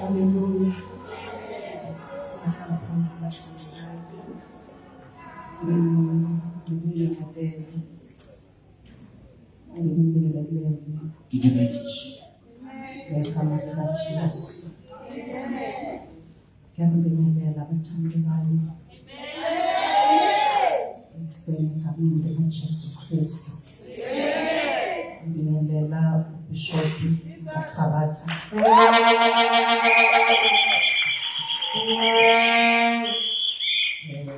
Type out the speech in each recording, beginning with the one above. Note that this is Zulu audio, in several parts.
Haleluya. Sihlala phansi lapha. Ngibingelele. Ngibingelele. Ngidumedishe. Ngegama likaJesu. Ngiyakubingelela bathandekayo. Ekuseni egameni likaJesu Kristu. Ngibingelela uBishophi Mathabatha.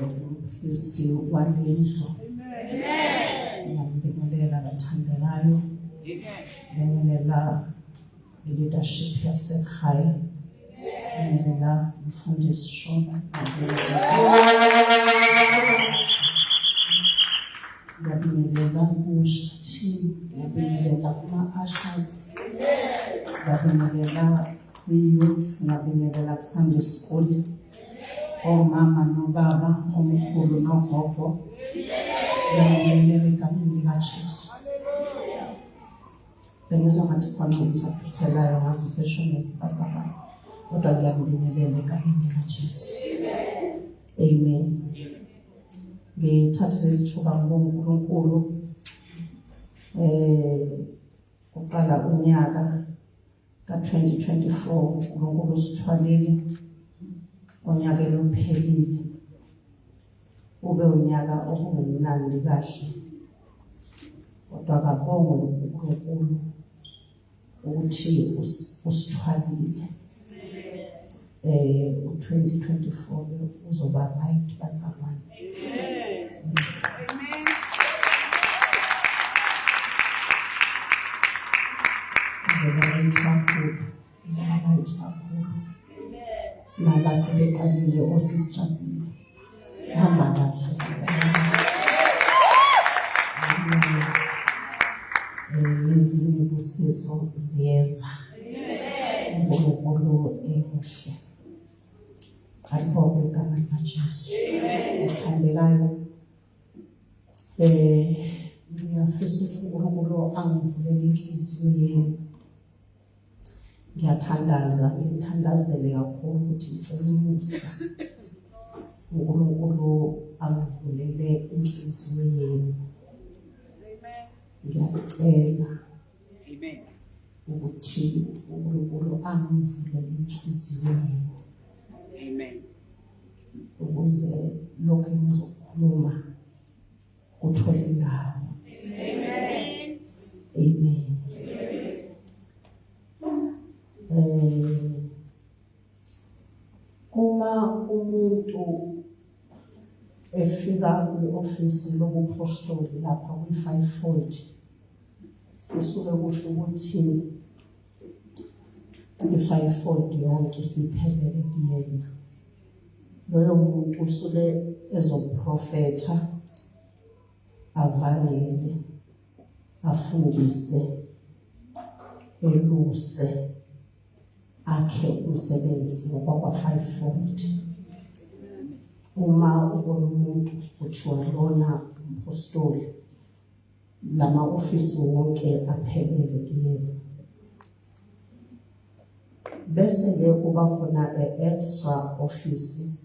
Umpristi walendlu. Ngiyambingelela bathandekayo. Ngibingelela i-leadership yasekhaya. Ngibingelela umfundisi Shona. Ngiyabingelela ku-worship team, ngiyabingelela kuma-ushers, ngiyabingelela kwi-youth, ngiyabingelela ku-Sunday school, omama nobaba, omkhulu nogogo. Ngiyabingelela egameni likaJesu. Bengizwa ngathi khona umthathelayo ngaze useshonele bazalwane. Kodwa ngiyakubingelela egameni likaJesu. Amen. Ngithathe leli thuba ngibonga uNkulunkulu uqala unyaka ka-2024 uNkulunkulu usithwalile onyakeni ophelile ube unyaka obungemnandi kahle kodwa kabongwe uNkulunkulu ukuthi usithwalile u-2024 uzoba right bazalwane. Amen. Uzoba right kakhulu, uzoba right kakhulu. Naba sebeqalile osisijabule. Hamba kahle. Nezinye ibusiso ziyeza. uNkulunkulu emuhle. Alibongwe igama likaJesu. Othandekayo. Ngiyafisa ukuthi uNkulunkulu angivulele inhliziyo yenu. Ngiyathandaza, ngithandazele kakhulu ukuthi ngicela umusa. uNkulunkulu angivulele inhliziyo yenu. Ngiyacela. Amen. Ukuthi uNkulunkulu angivulele inhliziyo yenu. Amen. Ukuze lokho engizokukhuluma kuthole indawo. Amen. Amen. Uma umuntu efika kwi-ofisi lobuphostoli lapha kwi-fivefold kusuke kusho ukuthi i-fivefold yonke isiphelele kuyena. Loyo muntu usuke ezoprofetha, avangele, afundise, eluse, akhe umsebenzi ngokwakwa-fivefold. Uma ubona umuntu kuthiwa lona umphostoli, lama ofisi wonke aphelele kuyena. Bese-ke kuba khona e-extra office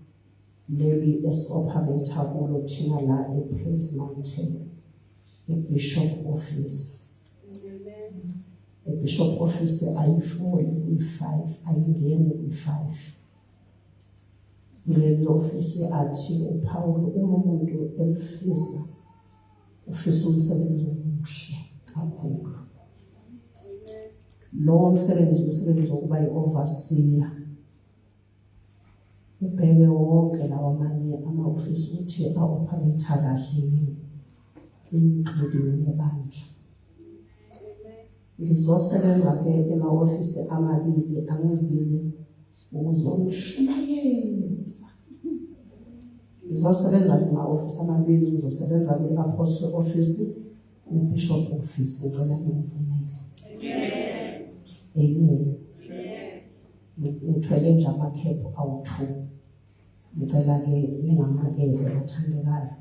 leli esi-operate kulo thina la e-Praise Mountain, i-Bishop office. I-Bishop office ayifoli kwi-5, ayingeni kwi-5. Kuleli ofisi athi uPaul uma umuntu elifisa ufisa umsebenzi omuhle kakhulu. Lowo msebenzi umsebenzi wokuba yi-overseer. Ubheke wonke lawa amanye ama-ofisi ukuthi a-operate kahle yini, including nebandla. Ngizosebenza-ke ema-ofisi amabili angizile ukuzonishumayeza. Ngizosebenza kuma-ofisi amabili, ngizosebenza kwi-apostle office ne-bishop office. Ngicela ningivumele. Amen. Ngithwele nje amakhephu awu-2. Ngicela-ke ningamukele bathandekayo.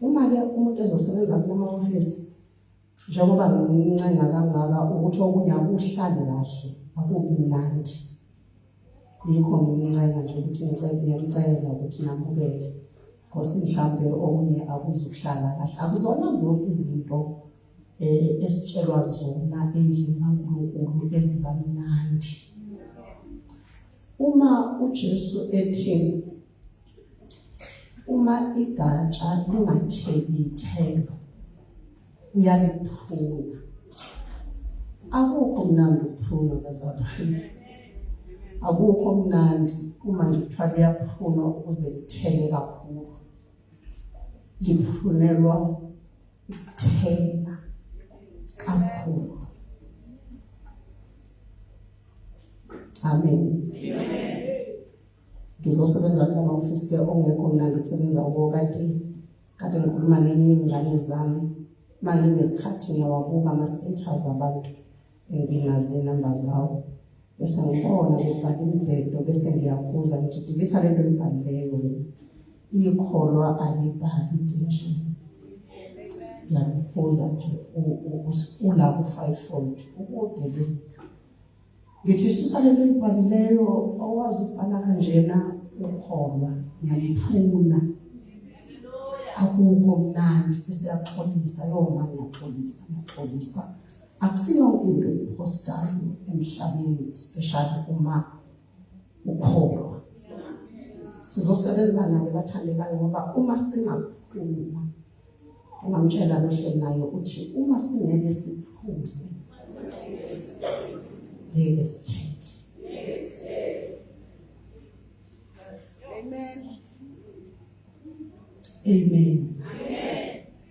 Uma-ke umuntu ezosebenza kulama-ofisi, njengoba ngincenga kangaka ukuthi okunye akuhlali kahle, akubi mnandi. Yikho ngimncenga nje ukuthi ngicela ngiyamcela ukuthi namukele. Nkosi mhlambe okunye akuzukuhlala kahle. Akuzona zonke izinto eh esitshelwa zona endlini kaNkulunkulu eziba mnandi. Uma uJesu ethi uma igatsha lingatheli ithelo uyaliphuna. Akukho mnandi ukuphuna bazalwane. Akukho mnandi uma nje kuthiwa liyaphunwa ukuze lithele kakhulu. Liphunelwa ukuthela kakhulu. Amen. Ngizosebenza kulama ofisi ke ongekho mnandi ukusebenza kuwo kade kade ngikhuluma nenye iy'ngane zami uma nginesikhathi ngiyawabuka ama-status abantu enginazo iy'namba zawo bese ngibona bebhala imibhedo bese ngiyakhuza ngithi dilitha le nto oyibhalileyo wena ikholwa alibhali into enje ngiyakukhuza nje ula ku-five fold ukude le ngithi susa le nto oyibhalileyo owazi ukubhala kanjena ukholwa ngiyamphuna akukho mnandi bese yaxolisa yoma ngiyaxolisa ngiyaxolisa akusiyonke into oyiphostayo emhlabeni especially uma ukholwa sizosebenzana ke bathandekayo ngoba uma singaphuma ungamtshela lohle naye ukuthi uma singeke siphume ngeke sithele Amen. Amen.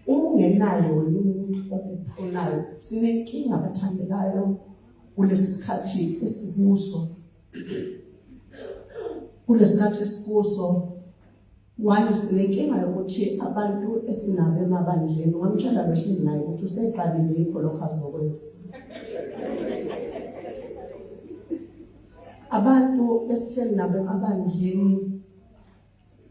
Uma ungenaye wena umuntu okuphunayo, sinenkinga abathandekayo kulesi sikhathi esikuso. Kulesikhathi esikuso one sinenkinga yokuthi abantu esinabo emabandleni ungamtshela lohleli naye ukuthi useqalile yikho lokho azokwenza. Abantu esihleli nabo emabandleni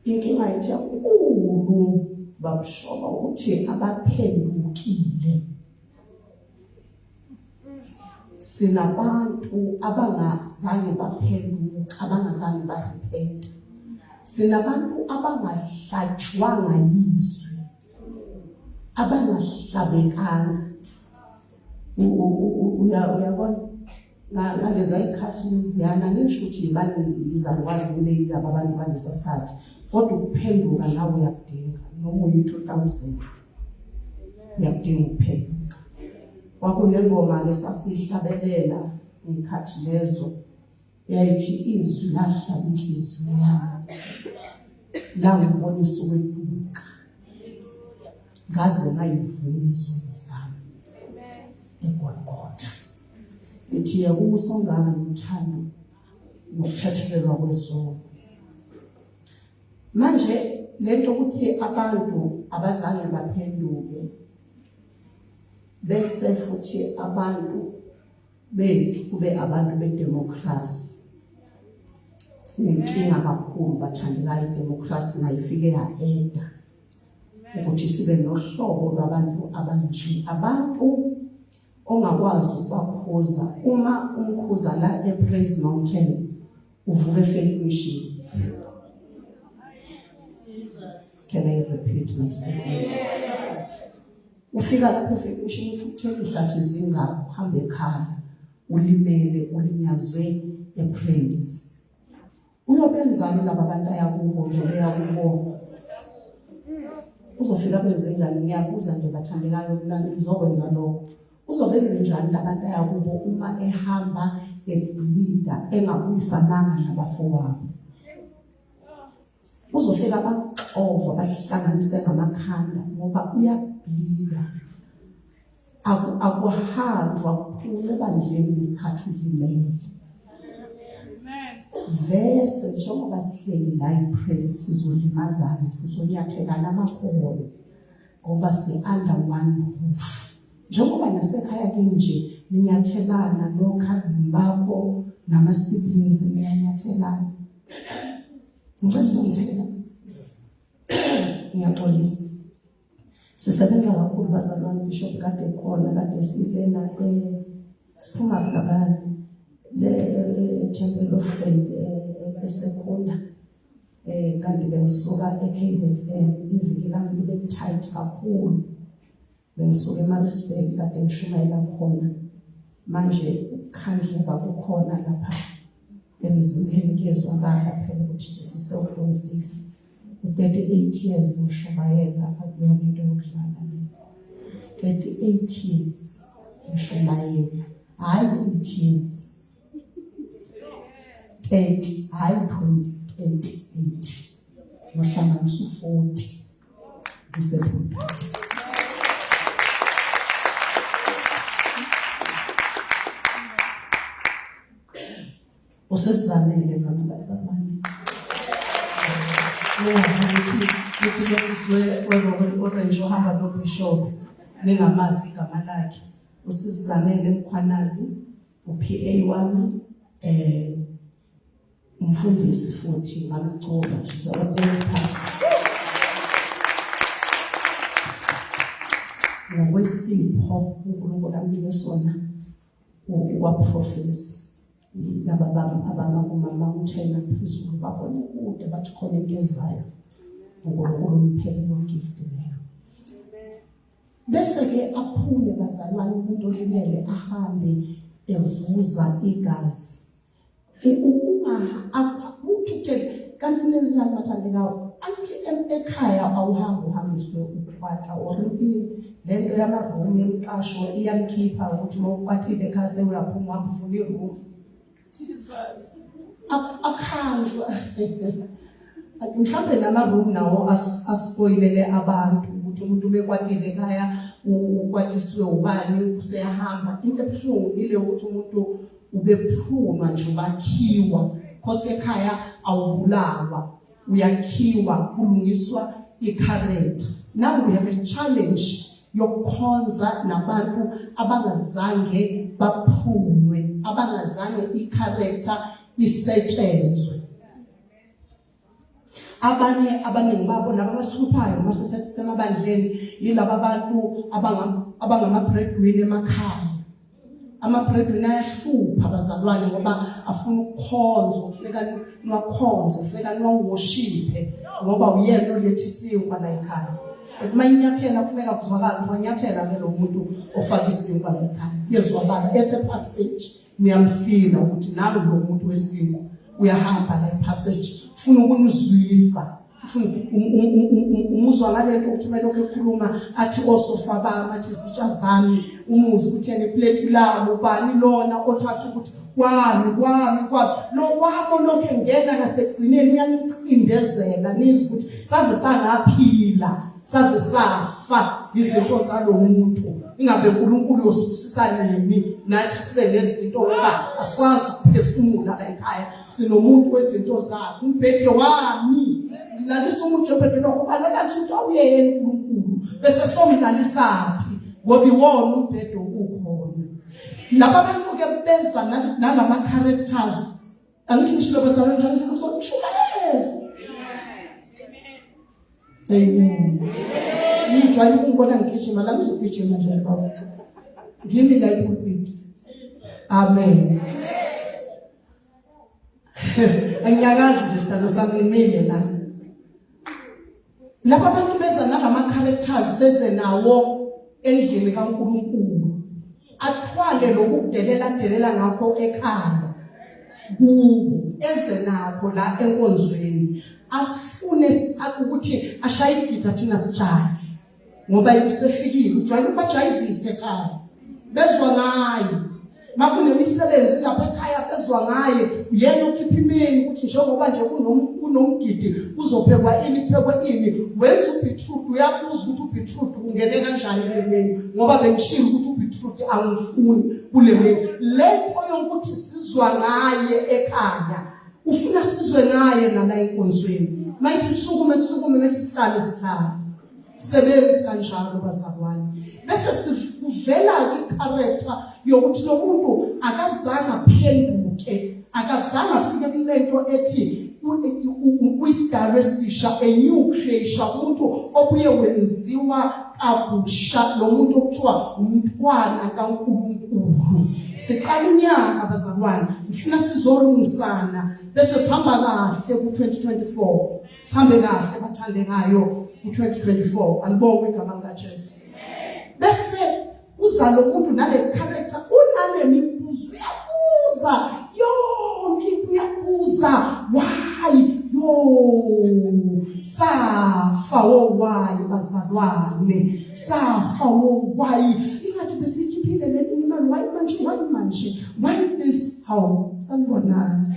Inkinga yethu enkulu babushoba ukuthi abaphendukile. Sinabantu abangazange baphenduka, abangazange barepenta. Sinabantu abangahlatshwanga yizwi, abangahlabekanga. Uyabona? Ngaleza ikhathi leziyana ngisho ukuthi yibani izalukwazi nibeyilaba abantu balesa sikhathi kodwa ukuphenduka nawe uyakudinga noma uyi-two thousand uyakudinga ukuphenduka kwakunengoma-ke sasiyihlabelela ngey'khathi lezo yayithi izwi lahlaba inhliziyo yami langibonisa ukweduka ngaze ngayivuma izono zami eGolgotha ngithi yekusa ongaka nothando nokuthethelelwa kwezono manje lento ukuthi abantu abazange baphenduke bese futhi abantu bethu kube abantu bedemokhrasi sinenkinga kakhulu bathandekayo idemokhrasi nayo ifike ya-eda ukuthi sibe nohlobo lwabantu abanje abantu ongakwazi ukubakhuza uma umkhuza la ePraise Mountain uvuka efake mission. Can I repeat my statement? Ufika lapho efake mission uthi uthela ihlathi zingakho uhambe ekhaya ulimele ulinyazwe ePraise. Uyobenzani laba bantu ayakubo nje beya kubo? Uzofika benze njani? Ngiyabuza nje bathandekayo mina ngizokwenza lokho. Uzobenza njani labantu ayakubo uma ehamba ebleeda engabuyisananga nabafowabo? Uzofika baxova bahlanganise ngamakhanda ngoba uyableeda. Akuhanjwa kuphume ebandleni ngesikhathi ulimele. Vese njengoba sihleli la ipress sizolimazana sizonyathelana amakhono ngoba si-under one roof. Njengoba nasekhaya kini nje ninyathelana nokhazini bakho nama-siblings niyanyathelana. Ngicela uzongithela. Ngiyaxolisa. Sisebenza kakhulu bazalwane Bishop kade khona kade silena eh siphuma laphaya le eTemple of Faith eSekunda. Kanti bengisuka eKZN, iviki lami libe tight kakhulu. Bengisuka eMaritzburg kade ngishumayela khona. Manje ukukhandleka kukhona lapha emzimbeni, kuyezwakala phela ukuthi sisisewuhlonzile. U-38 years ngishumayela akuyona into yokudlala le. 38 years ngishumayela, hhayi 8 years, 30, hhayi 20, 38, ngohlanganisa u-40 ngisepulpit. Usesizamele lona bazalwane. Ukuthi losisi we-Royal Orange ohamba noBishop ningamazi igama lakhe, usizamele Mkhwanazi, u-PA wami, umfundisi futhi ngamgcoba, she's our third pastor. Ngokwesipho uNkulunkulu amnike sona wa-prophets laba abama kuma-mountain aphezulu babone kude bathi khona into ezayo, uNkulunkulu umphele leyo gift leyo. Bese-ke aphume bazalwane umuntu olimele ahambe evuza igazi. Uthukutshele kanti kunezingane bathandekayo angithi ekhaya awuhambi uhambiswe ukwata or impilo lento yama-room yemqasho iyamkhipha ukuthi uma ukwatile ekhaya sewuyaphuma uhamba ufuna i-room. Akuhanjwa mhlawumbe nama-room nawo aspoilele abantu ukuthi umuntu ubekwatile ekhaya ukwatiswe ubani useyahamba. Into ebuhlungu ile ukuthi umuntu ubephuma nje ubakhiwa khose ekhaya awubulawa, uyakhiwa, kulungiswa i-character. Now we have a challenge yokukhonza nabantu abangazange baphumwe, abangazange i-character isetshenzwe. Abanye abaningi babo laba abasihluphayo uma sisemabandleni yilaba abantu abangama-breadwinner emakhaya. Ama-breadwinner ayahlupha abazalwane ngoba afuna ukukhonzwa, kufuneka niwakhonze, kufuneka niwawoshiphe ngoba uyena oletha isinkwa la ekhaya. Uma inyathela kufuneka kuzwakala ukuthi wanyathela ke lo muntu ofaka isinkwa la ekhaya, kuyezwakala ese-passage niyamfila ukuthi nawe lo muntu wesinkwa uyahamba la e-passage, ufuna ukunizwisa, umuzwa ngalento ukuthi uma lokhu ekhuluma athi osofa bami, athi izitsha zami, umuzi ukuthi yena ipleti lami ubani lona othatha ukuthi kwami kwami kwami lo wami olokhu engena ngasekugcineni uyanicindezela nizwe ukuthi saze sangaphila saze safa izinto zalo muntu. Ingabe uNkulunkulu uyosibusisa nini nathi sibe nezinto, ngoba asikwazi ukuphefumula la ekhaya sinomuntu wezinto zakhe. Umbhede wami lalisa umuntu embhedeni wakho, balalisa ukuthi awuyena uNkulunkulu bese somlalisaphi ngoba iwona umbhede ukhona. Laba bantu ke beza nalama characters, angithi ngishilo bazalwane njalo ngizokushumayeza. Amen. Ngijwayele ukungibona ngigijima la, ngizogijima nje baba. Ngimi la epulpit. Amen. Angiyakazi nje sithando sami ngimile la. Laba abantu beza nalama characters beze nawo endlini kaNkulunkulu. Athwale lokudelela delela ngakho ekhaya kubo eze nakho la enkonzweni, afune ukuthi ashaye igida thina sijayive ngoba yena usefikile, ujwayele ukubajayivisa ekhaya, bezwa ngaye makunemisebenzi lapha ekhaya, bezwa ngaye uyena okhipha imini ukuthi njengoba nje kunomgidi kuzophekwa ini, kuphekwe ini. Wenza ubeetroot, uyabuza ukuthi ubeetroot ungene kanjani kule menu ngoba bengishilo ukuthi ubeetroot angifuni kule menu. Le nto yokuthi sizwa ngaye ekhaya ufuna sizwe ngaye nala enkonzweni, mayithi sukume sukume, mayithi sihlale sihlale. Sebenzi kanjalo bazalwane. Bese sivela i-character yokuthi lo muntu akazange aphenduke, akazange afike kulento ethi uyisidalwa esisha, a new creation, umuntu obuye wenziwa kabusha, lo muntu okuthiwa umntwana kaNkulunkulu. Siqala unyaka bazalwane, ngifuna sizolungisana bese sihamba kahle ku-2024, sihambe kahle bathandekayo ku-2024. Alibongwe igama likaJesu. Bese uza lo muntu nale character, unale mibuzo, uyabuza yonke into, uyabuza why, yo safa wo why bazalwane, safa wo why, ingathi besikhiphile le imali, why manje, why manje, why this, how? Sanibonani.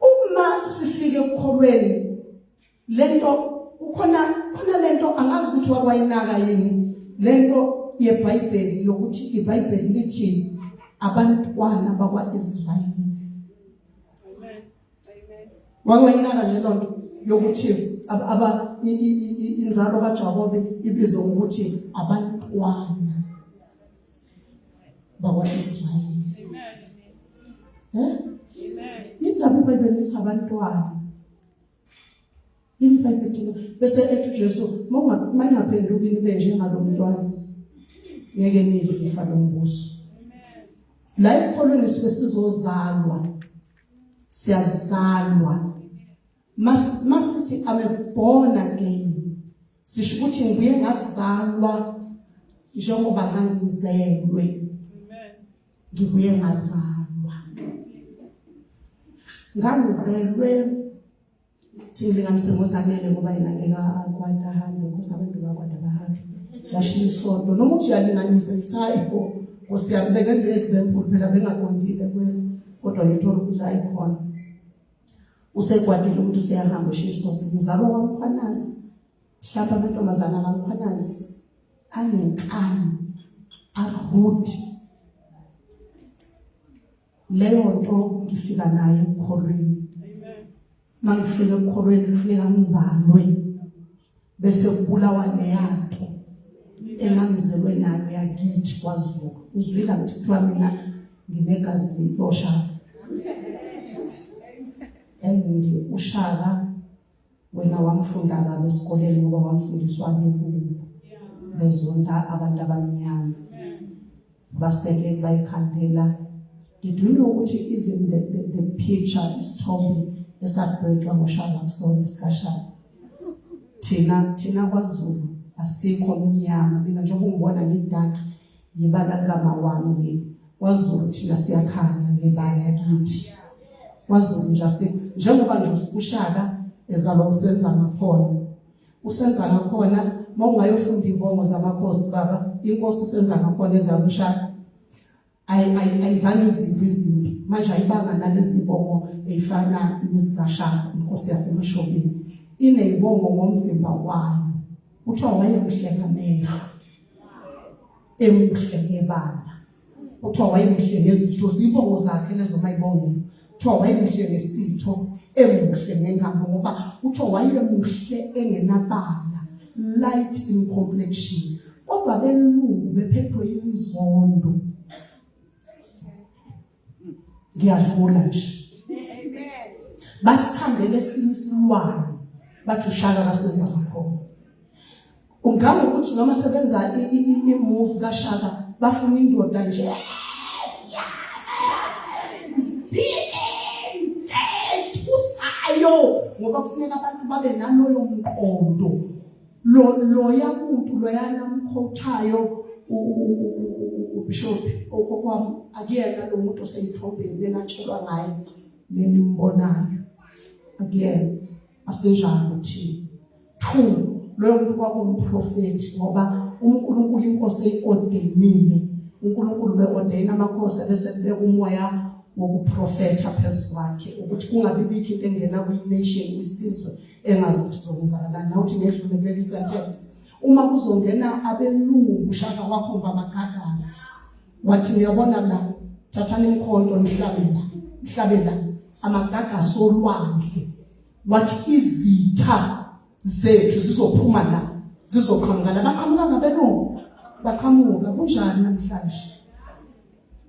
Uma sifike ekukholweni lento, kukhona khona lento angazi ukuthi wakwayinaka yini lento yeBhayibheli yokuthi iBhayibheli lithi abantwana bakwaIsrayeli. Amen. Amen. Wakwayinaka nje lonto yokuthi aba inzalo kaJakobe ibizwa ngokuthi abantwana bakwa-Israyeli. Amen. Eh? Amen. Indaba iBhayibheli lithi abantwana. IBhayibheli lithi bese ethi uJesu maningaphenduki nibe njengalo mntwana ngeke nidle ifa lombuso. La ekholweni sibe sizozalwa. Siyazalwa. Masithi I'm a born again. Sisho ukuthi ngibuye ngazalwa njengoba ngangizelwe. Ngibuye ngazalwa. Ngangizelwe thingilinganise ngozanele ngoba yena ngeke akwata ahambe, nkosi abantu bakwata bahambe bashiya isonto, noma uthi uyalinganisa ngithi hayi bo nkosi yami, bengenza i-example phela bengaqondile kwena, kodwa ngithola ukuthi hayi khona usekwatile umuntu useyahamba ushiya isonto. Ngizalwa kwaMkhwanazi, mhlawumbe amantombazana kaMkhwanazi anenkani, arude. Leyo nto ngifika nayo ekukholweni. Mangifika ekukholweni kufuneka ngizalwe bese kubulawa leyanto engangizelwe nayo yakithi kwaZulu. Uzwile ngithi kuthiwa mina nginegazi loshaka, and ushaka wena wamfunda kabi esikoleni ngoba wamfundiswa abelungu bezonda abantu abamnyama, baseke bayikhandela. Did you know ukuthi even the picture, isithombe esadwetshwa ngoshaka kusona esikashaka? Thina kwaZulu asikho mnyama. Mina njengoba ungibona ngidark, yibala likama wami leli. KwaZulu thina siyakhanya ngebala kithi. KwaZulu nje asikho njengoba nje ushaka ezalwa usenza ngakhona, usenza ngakhona. Uma ungayofunda ibongo zamakhosi baba, inkosi usenza ngakhona ezalwa ushaka ayizange izimpi izimpi manje ayibanga nalezi bongo eyifana nezikashaka. Inkosi yasemashobeni ineyibongo ngomzimba wayo, kuthiwa wayemuhle ngamehlo, emuhle ngebala, kuthiwa wayemuhle ngezitho, zibongo zakhe lezo mayibongile. Kuthiwa wayemuhle ngesitho, emuhle ngengalo, ngoba kuthiwa wayemuhle engenabala, light in complexion, kodwa belungu bephethwe inzondo. Ngiyadlula nje, basikhandele esinye isilwane, bathi ushaka kasenza ngakhona. Ungangokuthi noma sebenza i-move kashaka, bafuna indoda nje ethusayo, ngoba kufuneka abantu babe naloyo mqondo. Lo loya muntu loyana mkhothayo ubishop okokwami akuyena lo muntu oseyithombeni lenatshelwa ngaye nenimbonayo, akuyena, asinjalo thina. Two, loyo muntu kwakuwumprofethi, ngoba uNkulunkulu inkosi eyi-ordainile, uNkulunkulu be-ordain amakhosi ebese kubeka umoya wokuprofetha phezu kwakhe ukuthi kungabi bikho into engena kwi-nation, kwisizwe, engazi ukuthi kuzokwenzakalani. Nawuthi ngedlule kuleli sentence, uma kuzongena abelungu, ushaka wakhomba amagagasi wathi, niyabona la, thathani imkhonto nihlabe la, nihlabe la, amagagasi olwandle. Wathi izitha zethu zizophuma la, zizoqhamuka la. Baqhamuka ngabelungu, baqhamuka kunjani namhlanje?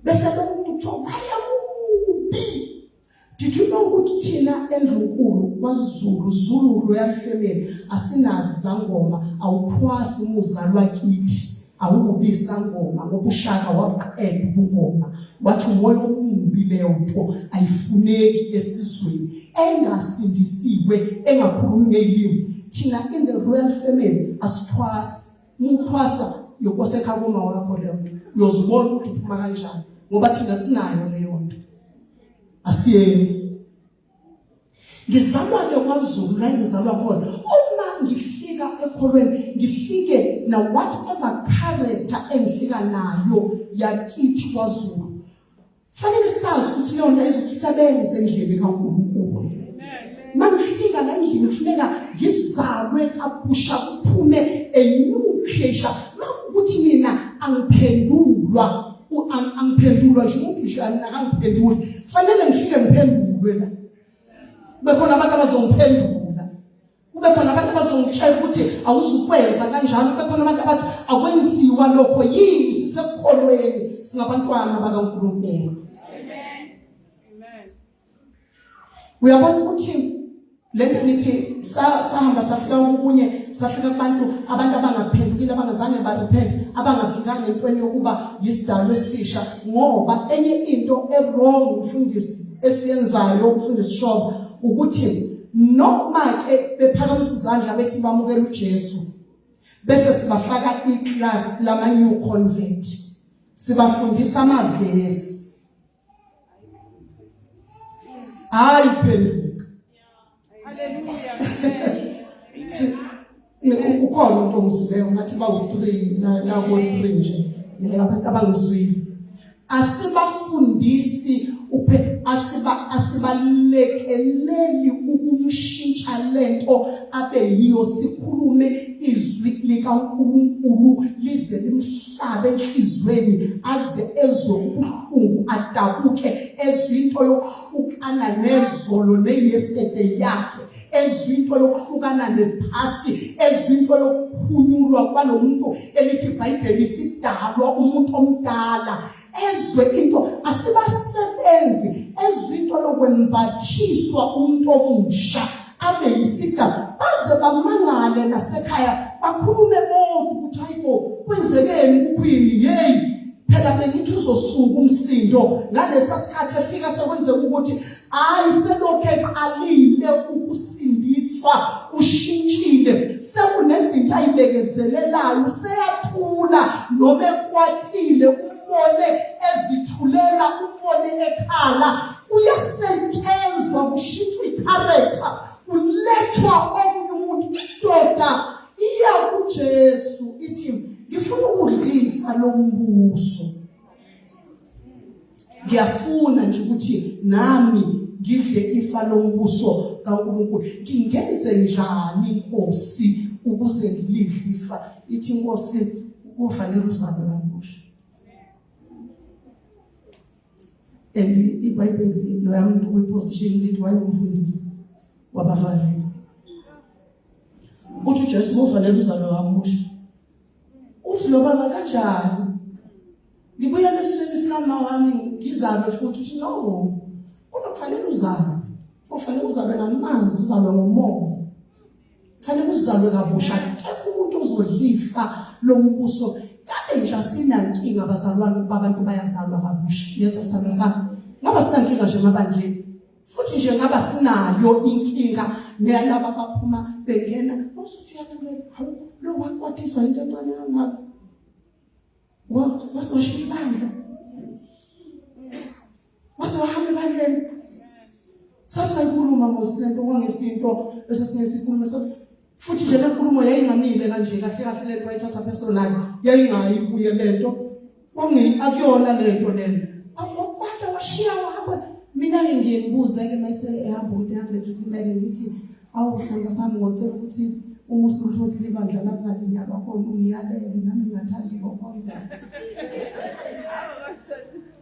Bese lo muntu kuthiwa wayemubi. Did you know ukuthi thina endlunkulu kwaZulu, Zulu Royal Family, asinazi zangoma, awuthwasi muzalwa kithi. Awubi isangoma ngoba uShaka wabuqeda ubungoma, wathi umoya omubi leyo nto ayifuneki esizweni engasindisiwe engakhulumi ngeyilimi. Thina in the royal family asithwasi. Umuthwasa yokosi ekhaya kuma wakho leyo nto, uyozibona ukuthi uphuma kanjani ngoba thina sinayo leyo nto, asiyenzi. Ngizalwa ke kwaZulu la ngizalwa khona. Uma ngifika ekholweni ngifike na whatever character engifika nayo yakithi kwaZulu. Fanele sazi ukuthi leyo nto ayizukusebenza endlini kaNkulunkulu. Mangifika la endlini kufuneka ngizalwe kabusha kuphume a new creation. Makuthi mina angiphendulwa angiphendulwa nje umuntu nje akangiphenduli fanele ngifike ngiphendulwe la kube khona abantu abazongiphendula kube khona abantu abazongitshela ukuthi awuzukwenza kanjalo kube khona abantu abathi akwenziwa lokho yini sisekukholweni singabantwana bakaNkulunkulu. Amen. Uyabona ukuthi lento ngithi sahamba safika kokunye, safika kubantu, abantu abangaphendukile, abangazange barepent, abangafikanga entweni yokuba yisidalwa esisha. Ngoba enye into e-wrong mfundisi esiyenzayo, umfundisi Shoba, ukuthi noma ke bephakamisa izandla bethi bamukela uJesu, bese sibafaka iclass lama new convert, sibafundisa amavesi. Hayi phenduka. Hallelujah. Ukhona umuntu ongizwileyo ngathi bawu-3 nako-3 nje abantu abangizwile. Asibafundisi uphe asiba asibalekeleli ukumshintsha lento abe yiyo, sikhulume izwi likaNkulunkulu lize limhlabe enhlizweni aze ezwe ubuhlungu adabuke, ezwe into yokuhlukana nezolo neyesterday yakhe, ezwe into yokuhlukana nepast, ezwe into yokukhunyulwa kwalomuntu elithi iBhayibheli isidalwa umuntu omdala, ezwe into asibasebenzi, ezwe into yokwembathiswa umuntu omusha abe yisigaba, baze bamangale nasekhaya bakhulume bodwa ukuthi hayibo kwenzekeni kuQueen, hey phela bengithi uzosuka umsindo ngalesa sikhathi efika sekwenzeka ukuthi hayi selokhu eqalile ukusindiswa ushintshile, sekunezinto ayibekezelelayo, useyathula noma ekwatile, umbone ezithulela, umbone ekhala, uyasetshenzwa kushintshwa icharacter, kulethwa omunye umuntu. Indoda iya kuJesu ithi ngifuna ukudlifa lombuso, ngiyafuna nje ukuthi nami ngidle ifa lombuso kaNkulunkulu, ngingenze njani Nkosi ukuze ngilidle ifa? Ithi Nkosi kufanele uzalwe kabusha. And iBhayibheli loya muntu kwiposition lithi wayengumfundisi wabaFarisi. Uthi uJesu kufanele uzalwe kabusha. Uthi lo baba kanjani? Ngibuyele esiswini sikama wami ngizalwe futhi. Uthi no, kodwa kufanele uzalwe. Kufanele uzalwe ngamanzi, uzalwe ngomoya. Kufanele uzalwe kabusha. Akekho umuntu ozodlifa lombuso. Kabe nje asinankinga bazalwane ukuba abantu bayazalwa kabusha. Yesu sithando sami. Ngaba sinankinga nje emabandleni. Futhi nje ngaba sinayo inkinga neyalaba abaphuma bengena. Usuthi uyalalela, hawu lo wakwatiswa into encane kangaka. Wase washiya ibandla. Wase wahamba ebandleni. Sasingayikhuluma ngosinto kwangesinto esesingesikhulume sasi futhi nje le nkulumo yayingamile kanje kahle kahle lento wayithatha personal yayingayi kuye lento kwangi akuyona lento lento wakwata washiya wahamba. Mina-ke ngiye ngibuze-ke mayise ehamba ukuthi ehambe nje ngithi awu sithando sami ngocela ukuthi uma usulitholile ibandla lakungalinyalwa khona ungiyalele nami ngingathanda ukukhonza.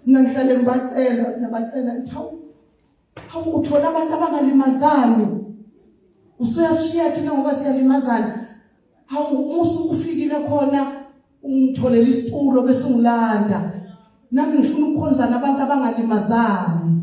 Mina ngihlale ngibacela, ngiyabacela ngithi hawu hawu uthola abantu abangalimazani. Usuyasishiya thina ngoba siyalimazana. Hawu uma ufikile khona ungitholela isitulo bese ungilanda. Nami ngifuna ukukhonza nabantu abangalimazani.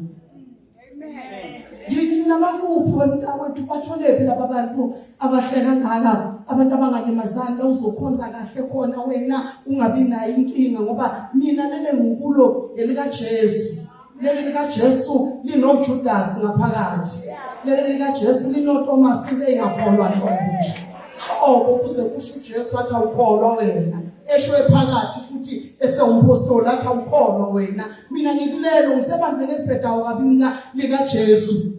Amen. Nabakuphi wemntakwethu batholephi laba bantu abahle kangaka abantu abangalimazani la uzokhonza kahle khona wena ungabi nayo inkinga ngoba mina lele ngikulo elikaJesu. Leli likaJesu linoJudas ngaphakathi. Leli likaJesu linoThomas engakholwa nhlobo nje. Hlobo kuze kusho uJesu athi awukholwa wena. Esho ephakathi futhi esewumpostoli athi awukholwa wena. Mina ngikulelo ngisebandleni elibhedayo kabi mina likaJesu.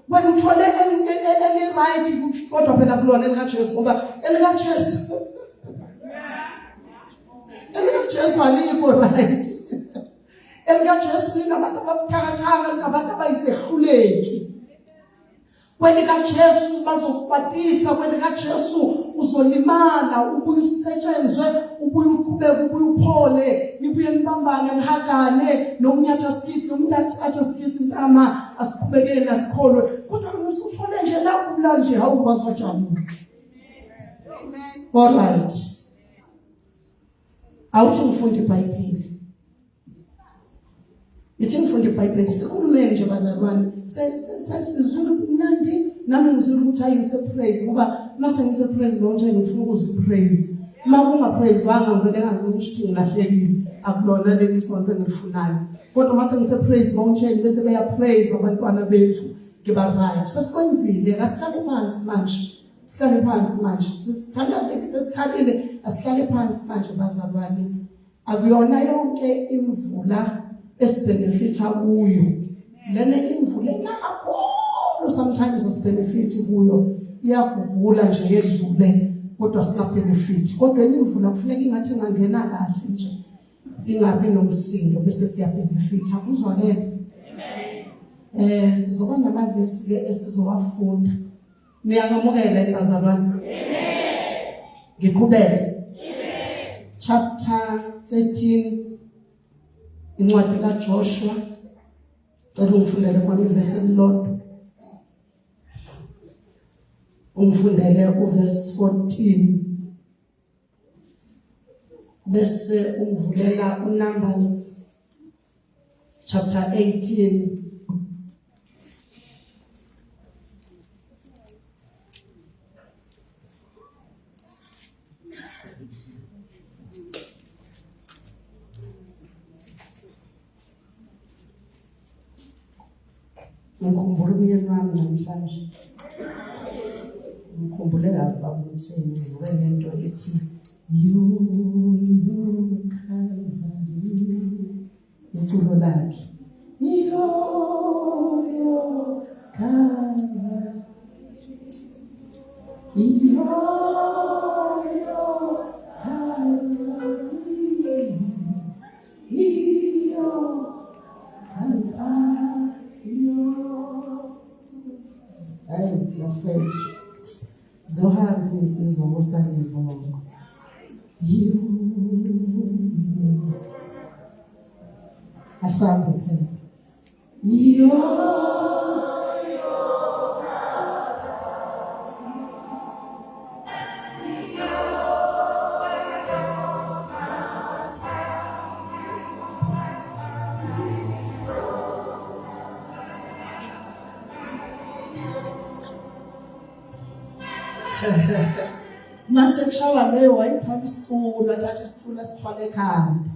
Wena uthole eli-right kodwa phela kulona elikaJesu ngoba elikaJesu elikaJesu alikho right. ElikaJesu linabantu ababuthakathaka, linabantu abayisehluleki. KwelikaJesu bazokukwatisa, kwelikaJesu uzolimala, ubuye usetshenzwe, ubuye uqhubeke, ubuye uphole, nibuye nibambane, nihagane, nokunyatha sikisi, nomuntu athathe sikisi ntama, asiqhubekeni asikholwe. Kodwa usuthole nje la kubula nje, hawu bazojabula. Amen. All right. Awuthi ngifunde iBhayibheli. Ithi ngifunde iBhayibheli sikhulumeni nje bazalwane. Sesizulu mnandi nami ngizulu ukuthi hayi ngise praise ngoba mase ngise praise lo nje ngifuna ukuzwa praise. Uma kungapraisewanga ngivele ngazi ukuthi ngilahlekile akulona leli sonto engilifunayo. Kodwa mase ngise praise mountain bese beya praise abantwana bethu ngiba right. Sesikwenzile asihlale phansi manje. Sihlale phansi manje. Sithandazeke sesikhalile asihlale phansi manje bazalwane. Akuyona yonke imvula esibenefitha kuyo. Lena imvula ena kakhulu sometimes asibenefit kuyo. Iyagugula nje yedlule kodwa singabenefit. Kodwa enye imvula kufuneka ingathi ingangena kahle nje. Ingabi nomsindo bese siyabenefitha. Kuzwakele? Amen. Eh sizoba namavesi ke esizowafunda. Niyakamukela yini bazalwane? Amen. Ngiqhubeke. Amen. Chapter 13 incwadi kaJoshua. Cela ungifundele khona ivesi elilodwa. Ungifundele uverse 14. Bese ungivulela uNumbers chapter 18 Ngikhumbula umyeni wami namhlanje. Ngikhumbule kabi baba Mthweni ngivuke ngento ethi you you Calvary iculo lakhe. Yo yo Calvary. Yo yo Calvary. Iyo Calvario. Hayi bafethu. Zohamba insizwa ngosanibongo. You. Asambe phela. Iyo. Mase kushawa leyo wayithwala isitulo athatha isitulo asithwale ekhanda.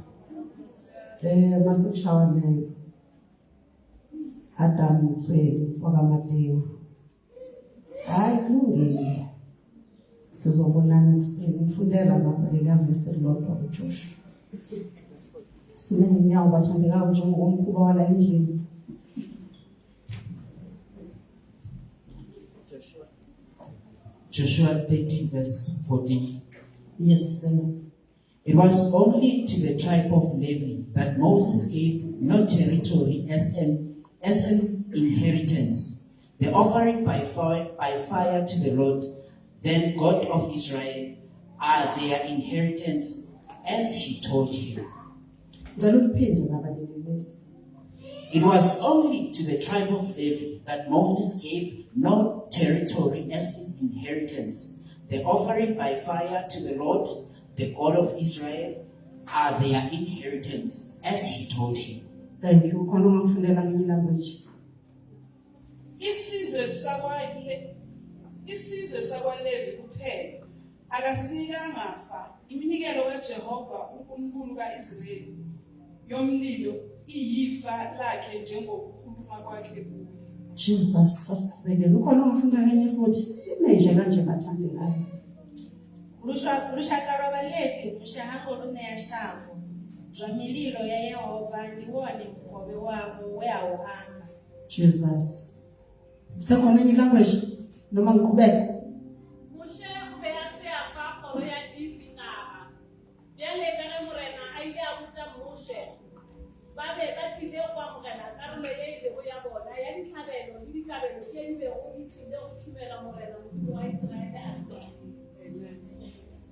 Eh mase kushawa leyo. Adam Mtsweni wakaMatewu. Hayi kulungile. Sizobonana ekuseni ngifundela baba leliya vesi elilodwa kuJoshua. Sime ngenyawo bathandekayo njengokomkhuba wala endlini. Joshua 13 verse 14. Yes, sir. It was only to the tribe of Levi that Moses gave no territory as an, as an inheritance. The offering by fire, by fire to the Lord, then God of Israel, are their inheritance as he told him. Ngicela uliphinde baba leli vesi. It was only to the tribe of Levi that Moses gave no territory as an inheritance. The offering by fire to the Lord, the God of Israel, are their inheritance, as he told him. Thank you. Khona ungangifundela ngenye language. Isizwe sakwa isizwe sakwaLevi kuphela akasinikanga fa iminikelo kaJehova uNkulunkulu kaIsrayeli yomlilo iyifa lakhe njengokukhuluma kwakhe kuye. Jesus, sasiqhubekele. Ukhona ongafunda ngenye futhi sime nje kanje bathandekayo. Lushaka lwa Vhalevi Mushe ha ngo lu ṋea shango, zwa mililo ya Yehova ndi wone mukovhe wavho we a u amba. Jesus. Sekhona enye language noma ngiqhubeke? Moshe o be a se a fa kgoro ya Lefi naga. Bjale ka ge Morena a ile a botša Moshe, ba be ba tlile go amogela karolo ye e lego ya bona ya dihlabelo le dikabelo tše di bego di tlile go tšhumelwa Morena Modimo wa Israele aletare.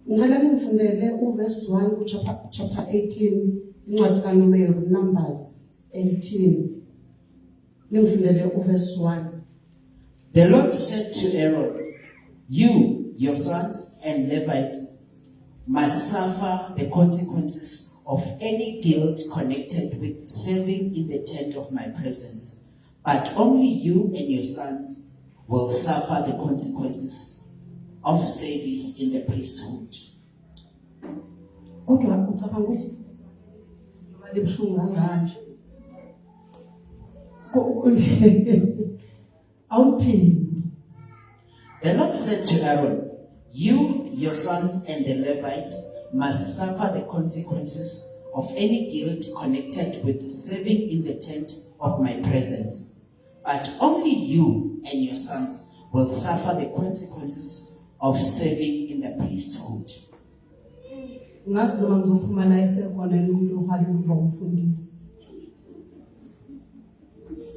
Ngicela ningifundele uverse 1 kuchapter chapter 18 incwadi kaNumeri Numbers 18. Ningifundele uverse 1. The Lord said to Aaron, You, your sons, and Levites must suffer the consequences of any guilt connected with serving in the tent of my presence. But only you and your sons will suffer the consequences of service in the priesthood. Kodwa ucabanga ukuthi libuhlungu kanganje. Awuphindi. The Lord said to Aaron, You, your sons, and the Levites must suffer the consequences of any guilt connected with serving in the tent of my presence. But only you and your sons will suffer the consequences of serving in the priesthood. Ngazi noma ngizophuma la esekhona umuntu ohalela ukuba umfundisi.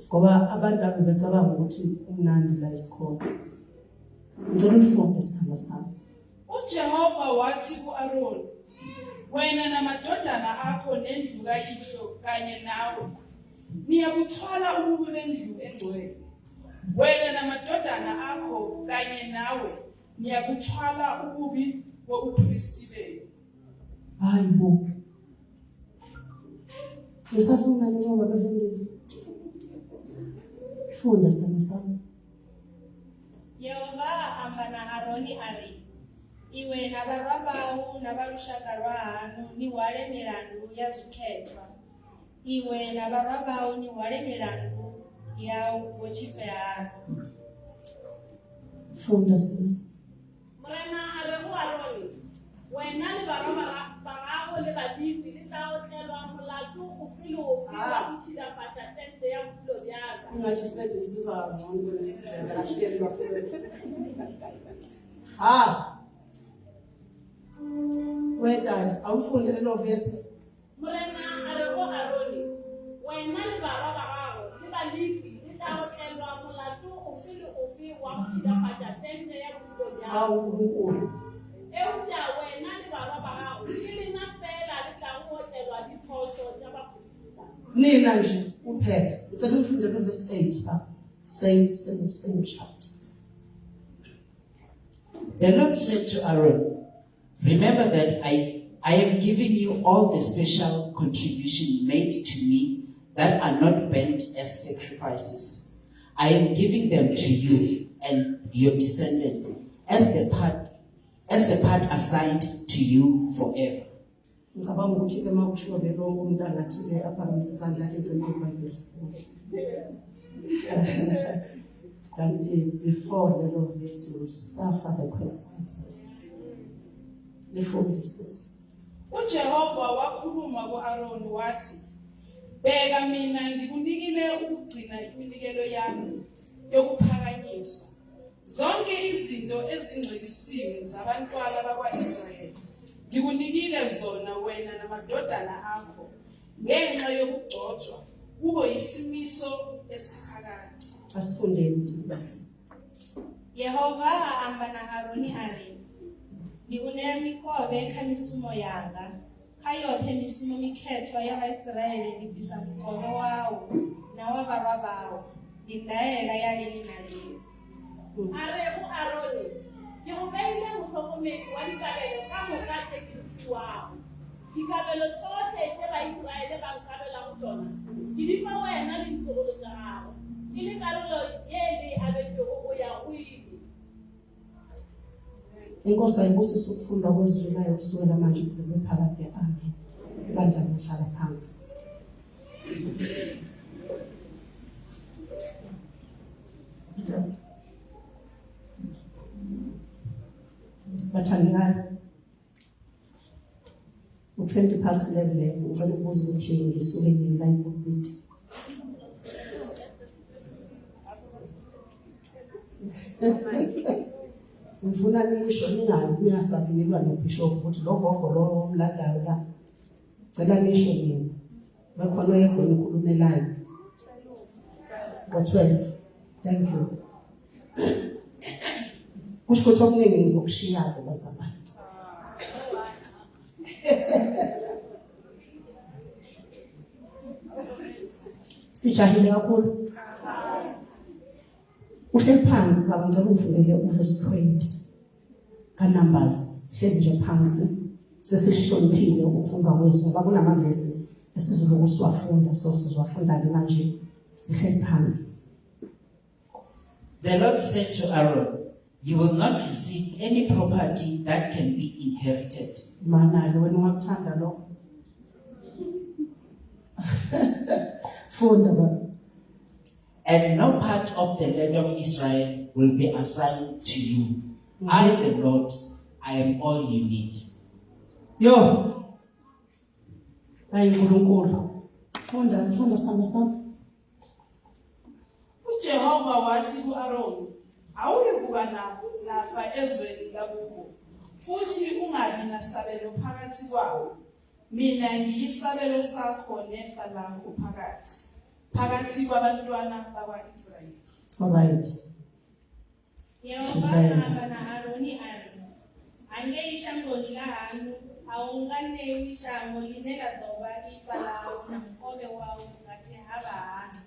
Ngoba abantu ave becabanga ukuthi umnandi la esikhona. Ngicela ulifunde sithando sami. UJehova wathi kuAroni, wena namadodana akho nendlu kayihlo kanye nawe niyakuthwala ububi bendlu engcwele. Wena namadodana akho kanye nawe niyakuthwala ububi bobupristi benu. Hayi bo. Ngisafuna ngoba befundisi. Funda sithando sami. Yehova a amba na Aroni a ri, Iwe na vharwa vhau na vha lushaka lwa haṋu ni hwale milandu ya zwikhethwa. Iwe na vharwa vhau ni hwale milandu ya vhotshifhe haṋu. Funda sisi. Morena a re go Arone, Wena le barwa ba gago le Balefi le tla otlelwa molato ofe le ofe wa go tšhilafatša tente ya bodulo bja ka. Ingathi sibethe sizwa kangcono kunesizwe kahleli bafowethu. Ha. Wedala awufunde lelo verse. Morena a re go Arone, Wena le barwa ba gago le Balefi le tla otlelwa molato ofe le ofe wa go tšhilafatša tente ya bodulo bja ka. Hawu uNkulunkulu. Eupša wena le barwa ba gago ke lena feela le tlago otlelwa diphošo tša baprista. Nina nje kuphela. Ngicela ufunde lo verse 8 ba. Same same same chapter. The Lord said to Aaron, Remember that I am giving you all the special contribution made to me that are not burnt as sacrifices. I am giving them to you and your descendant as the part assigned to you forever. Ngicabanga ukuthi ke makushiwo lelo umuntu angathi ke aphakamise isandla athi ngicela iBhayibheli school. Kanti before lelo verse you will suffer the consequences. Lifunde sisi. UJehova wakhuluma kuAroni wathi, Bheka mina ngikunikile ukugcina iminikelo yami yokuphakanyiswa. Zonke izinto ezingcwelisiwe zabantwana bakwaIsrayeli ngikunikile zona wena namadodana akho ngenxa yokugcotshwa kube yisimiso esiphakade. Asifundeni. Yehova a amba na Aroni a ri, Ndi u ṋea mikovhe kha misumo yanga, Kha yoṱhe mishumo mikhethwa ya Vhaisiraele ndi bvisa mukovhe wau na wa vharwa vhau, ndi ndaela ya lini na lini. A re go Arone, Ke go beile mohlokomedi wa dikabelo ka moka tše ke di fiwago. Dikabelo tšohle tše Baisiraele ba nkabelago tšona, ke di fa wena le ditlogolo tša gago, e le karolo ye le e abetšwego go ya go ile. Inkosi ayibusise ukufundwa kwezwi layo kusukela manje kuze kube phakade. Amen. Ibandla lingahlala phansi. Bathandekayo, u-20 past 11 ngicela ukubuza ukuthi ngisuke nini la epulpit. Ngifuna nisho ningayi ningasabi nilwa nobishop ukuthi lo gogo lo omlandayo la. Cela nisho nina. Bakhona oyedwa onikhulumelayo. Ngo-12. Thank you. Kusho ukuthi okuningi ngizokushiya-ke bazalwane. Sijahile kakhulu. Uhleli phansi baba ngicela ungivulele uvesi 20 kaNumbers. Hleli nje phansi sesihloniphile ukufundwa kwezwi ngoba kunamavesi esizobe siwafunda so sizowafunda-ke manje sihleli phansi. The Lord said to Aaron, You will not receive any property that can be inherited. Mana-ke wena ungakuthanda lokho. Funda baba. And no part of the land of Israel will be assigned to you. I, the Lord, I am all you need. Yo. Hayi uNkulunkulu. Funda, funda sami sami. UJehova wathi ku-Aroni, Awuyikuba nafa ezweni lakubo, futhi ungabi nasabelo phakathi kwawo. Mina ngiyisabelo sakho nefa lakho phakathi phakathi kwabantwana bakwa-Israyeli. All right. Yehova a amba na Aroni a ri, Hangei shangoni ḽa haṋu a u nga ṋewi shango ḽine ḽa ḓo vha ifa ḽau na mukovhe wau vhukati ha vha haṋu.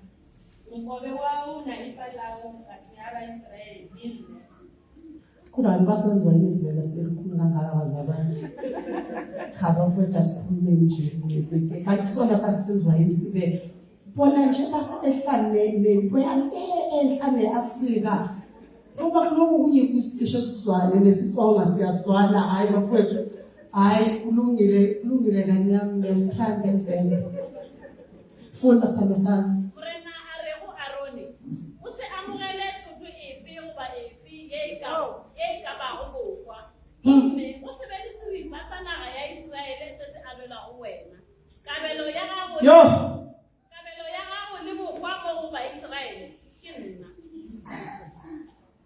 Mukovhe wau na ifa ḽau vhukati ha Vhaisraele ndi Nṋe. Kodwa kanti basenziwa yini izivele sibelukhulu kangaka bazalwane? Cha bafowethu asikhulumeni nje. Kanti sona sasisenziwa yini sibe bona nje basehla nento yale enhla ne-Afrika. Ngoba kulokhu kunye cishe sizwane nesisonga siyazwana hhayi bafowethu hhayi kulungile kulungile kani yami ngiyalithanda vele. Funda sithando sami. Morena a re go Arone, O se amogele thoto efe goba efe ye e ka ye e ka bago bohwa, gomme o se be le seripa sa naga ya Isiraele se se abelwago wena. Kabelo ya gago Yo! Kabelo ya gago le bohwa mo go Baisiraele ke nna.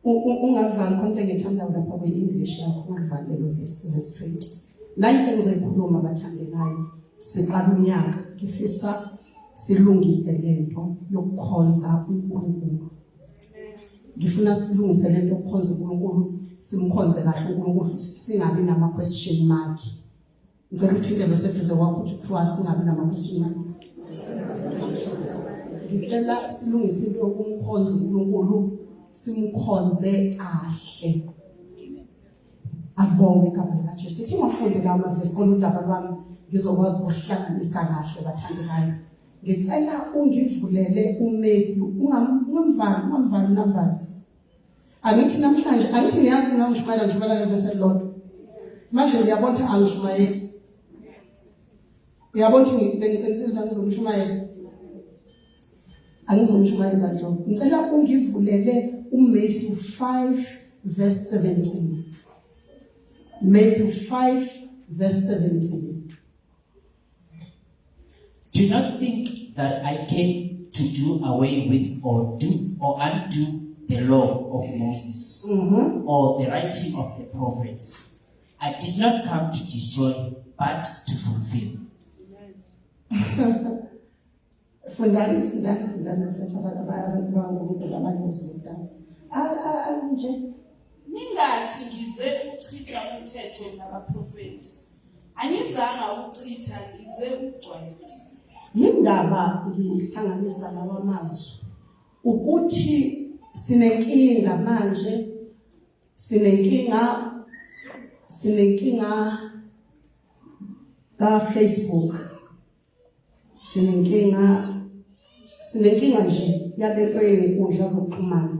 Ungavali khona into engithandayo lapha kwi-English yakho ungavali lelo verse verse 20. La into engizoyikhuluma bathandekayo siqala unyaka ngifisa silungise lento yokukhonza uNkulunkulu. Ngifuna silungise lento yokukhonza uNkulunkulu simkhonze kahle uNkulunkulu futhi singabi nama question mark. Ngicela uthinte lo seduze kwakho ukuthi kuthiwa singabi nama-question mark. Ngicela silungise into yokumkhonza uNkulunkulu simkhonze kahle. Akubonge igama likaJesu. Sithi ungafundi lawo mavesi kolu daba lwami ngizokwazi ukuhlanganisa kahle bathandekayo. Ngicela ungivulele uMatthew ungamvali ungamvali numbers. Angithi namhlanje angithi niyazi mina ngishumayela ngishumayela ngevesi elilodwa. Manje ngiyabona ukuthi angishumayeli. Uyabona ukuthi bengiqinisile ukuthi angizomshumayeza. Angizomshumayeza nje. Ngicela ungivulele uMatthew 5 verse 17. Matthew 5 verse 17. Do not think that I came to do away with or do or undo the law of Moses mm -hmm. or the writing of the prophets. I did not come to destroy, but to fulfill. Fundani, fundani, fundani bafethu abantu abangunkulunkulu abanozida. Nje Ningathi ngize ukuchitha umthetho nabaprofethi. Angizanga ukuchitha ngize ukugcwalisa. Yindaba ngihlanganisa lawa mazwi ukuthi sinenkinga manje sinenkinga sinenkinga ka Facebook sinenkinga sinenkinga nje yalento yezinkundla zokuxhumana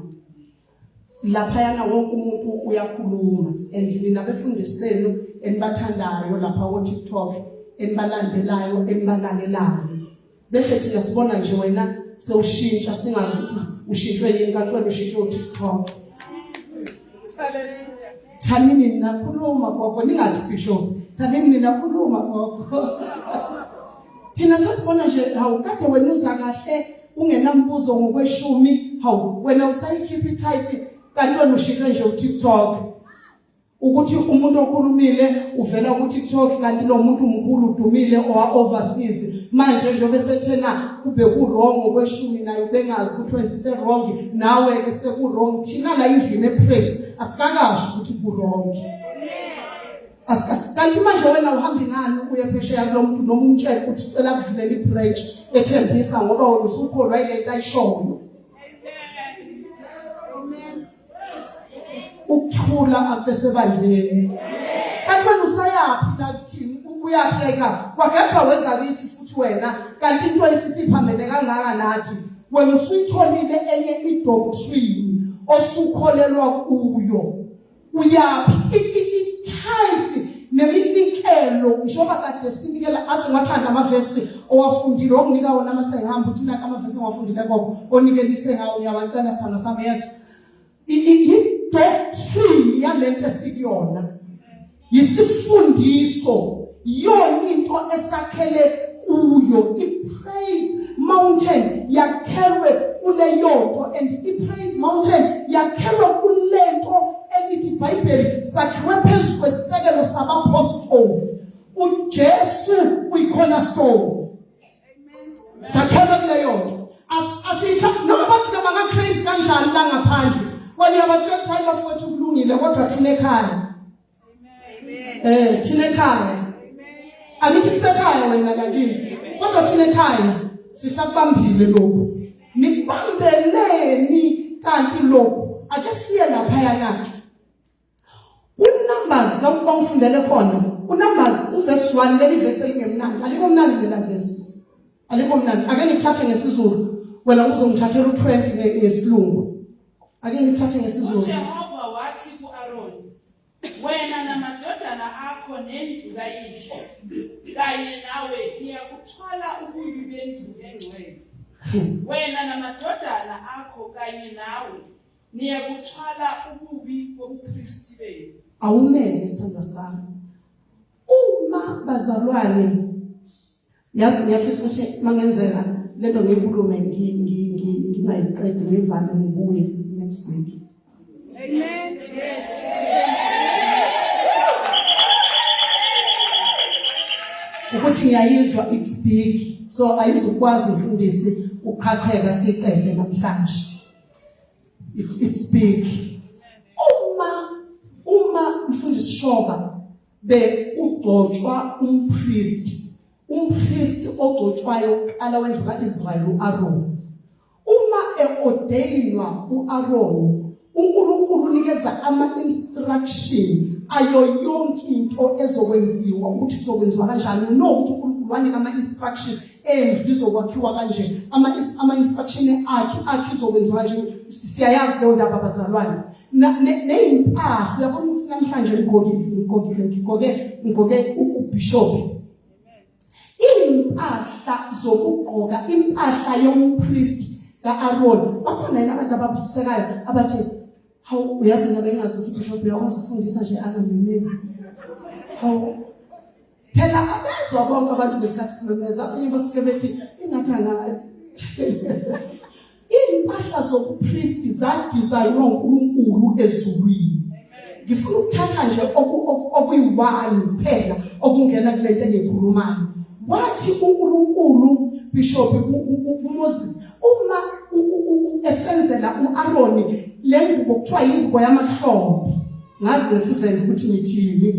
laphayana wonke umuntu uyakhuluma and nina befundisi benu enibathandayo lapha ko-tiktok enibalandelayo enibalalelayo bese thina sibona nje wena sewushintsha singazi ukuthi ushintshwe yini kanti wena ushintshwe utiktok Thanini ninakhuluma gogo ningathi bishop. Thanini ninakhuluma gogo. Thina sesibona nje hawu kade wena uza kahle ungenambuzo ngokweshumi hawu wena usayikhipha itithe kanti wena ushintshwe nje uTikTok. Ukuthi umuntu okhulumile uvela kuTikTok kanti lo muntu mkhulu udumile owa overseas manje njengoba esethena kube ku wrong ngokweshumi naye ubengazi ukuthi wenza into wrong nawe ke seku wrong thina la endlini epraise asikakasho ukuthi ku wrong Asika kanti manje wena uhambi ngani uye phesheya kulo muntu noma umtshele ukuthi cela kuvulela ibranch ethembisa ngoba wena usukholwa ile nto ayishoyo ukuthula akubesebandleni kanti wena usayaphi la kuthini uyahleka kwagezwa weza kithi futhi wena kanti into ethi siphambene kangaka nathi wena usuyitholile enye idoctrine osukholelwa kuyo uyaphi itithe neminikelo njengoba kade sinikela aze ngiwathanda amavesi owafundile onginika wona uma sengihamba uthi naka amavesi ongawafundile gogo onikelise ngawo ngiyawacela sithando sami yesu i-doctrine yalento esikuyona yisifundiso iyona into esakhele kuyo i-praise mountain yakhelwe kuleyonto and i-praise mountain yakhelwe kulento elithi iBhayibheli sakhiwe phezu kwesisekelo sabapostoli uJesu uyi-cornerstone sakhelwe kuleyo nto asitha noma bathi noma nga-crazy kanjani la ngaphandle wena uyabatshela ukuthi hayi bafowethu kulungile kodwa thina ekhaya eh thina ekhaya angithi kusekhaya wena lakini kodwa thina ekhaya sisakubambile lokhu nikubambeleni kanti lokhu ake siye laphaya na Unumbers la ungifundele khona unumbers uverse 1 leli verse elingemnandi alikho mnandi lela verse alikho mnandi ake ngithathe ngesiZulu wena uzongithathela u20 ngesilungu ake ngithathe ngesiZulu uJehova wathi kuAron wena namadodana akho nendlu kayihlo kanye nawe niyakuthwala ububi bendlu engcwele wena namadodana akho kanye nawe Niyakuthwala ububi bobupristi benu. Awumele sithandwa sami. Uma bazalwane yazi ngiyafisa ukuthi mangenzeka lento ngiyikhulume ngingayiqedi ngivale ngibuye next week. Amen. Yes. Ukuthi ngiyayizwa it's big so ayizukwazi mfundisi uqhaqheka siqede namhlanje. It, it's big. Uma uma mfundisi Shoba be ugcotshwa umpriest, umpriest ogcotshwayo uqala wendlu kaIsrael uAron. Uma eordainwa uAron, uNkulunkulu unikeza ama instruction ayo yonke into ezokwenziwa ukuthi kuzokwenziwa kanjani no ukuthi uNkulunkulu wanika ama instruction endlu izokwakhiwa kanje ama-instruction akhe akhe izokwenziwa kanje siyayazi leyo ndaba bazalwane neyimpahla uyabona ukuthi namhlanje ngigqokile ngigqokile ngigqoke ngigqoke ubishop iy'mpahla zokugqoka impahla yompriest ka-aroni bakhona yini abantu ababusekayo abathi hawu uyazi mina bengazi ukuthi ubishop uyakwazi ukufundisa nje angamemezi hawu Phela abezwa bonke abantu ngesikhathi simemeza abanye basuke bethi ingathi angazi. Iy'mpahla zobupristi zadizayinwa uNkulunkulu ezulwini. Ngifuna ukuthatha nje okuyi-one kuphela okungena kule nto engiyikhulumayo. Wathi uNkulunkulu Bishop uMoses uma esenzela u-Aroni le ngubo kuthiwa yingubo yamahlombe ngazi ngesivende ukuthi ngithini.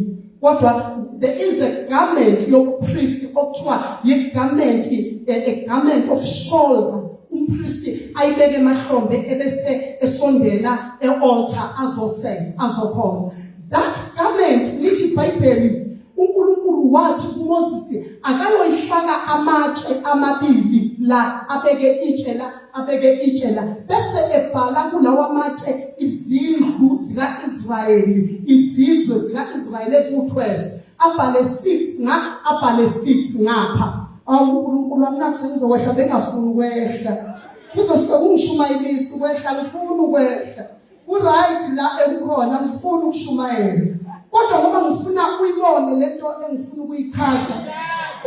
Kodwa there is a garment yobupriest okuthiwa yi-garment, a garment of shoulder. Umpristi ayibeke emahlombe ebese esondela e-altar azosenga, azokhonza. That garment lithi iBhayibheli uNkulunkulu wathi kuMoses akayoyifaka amatshe amabili la abeke itshe la abeke itshe la bese ebhala kulawa matshe izindlu zika-Israyeli izizwe zika-Israyeli eziwu-12 abhale 6 nga abhale 6 ngapha. Awu uNkulunkulu wami, nathi ngizokwehla bengafuni ukwehla, kuzosuke kungishumayelisa ukwehla, ngifuna ukwehla ku-right la engikhona, ngifuna ukushumayela kodwa ngoba ngifuna uyibone lento engifuna ukuyichaza.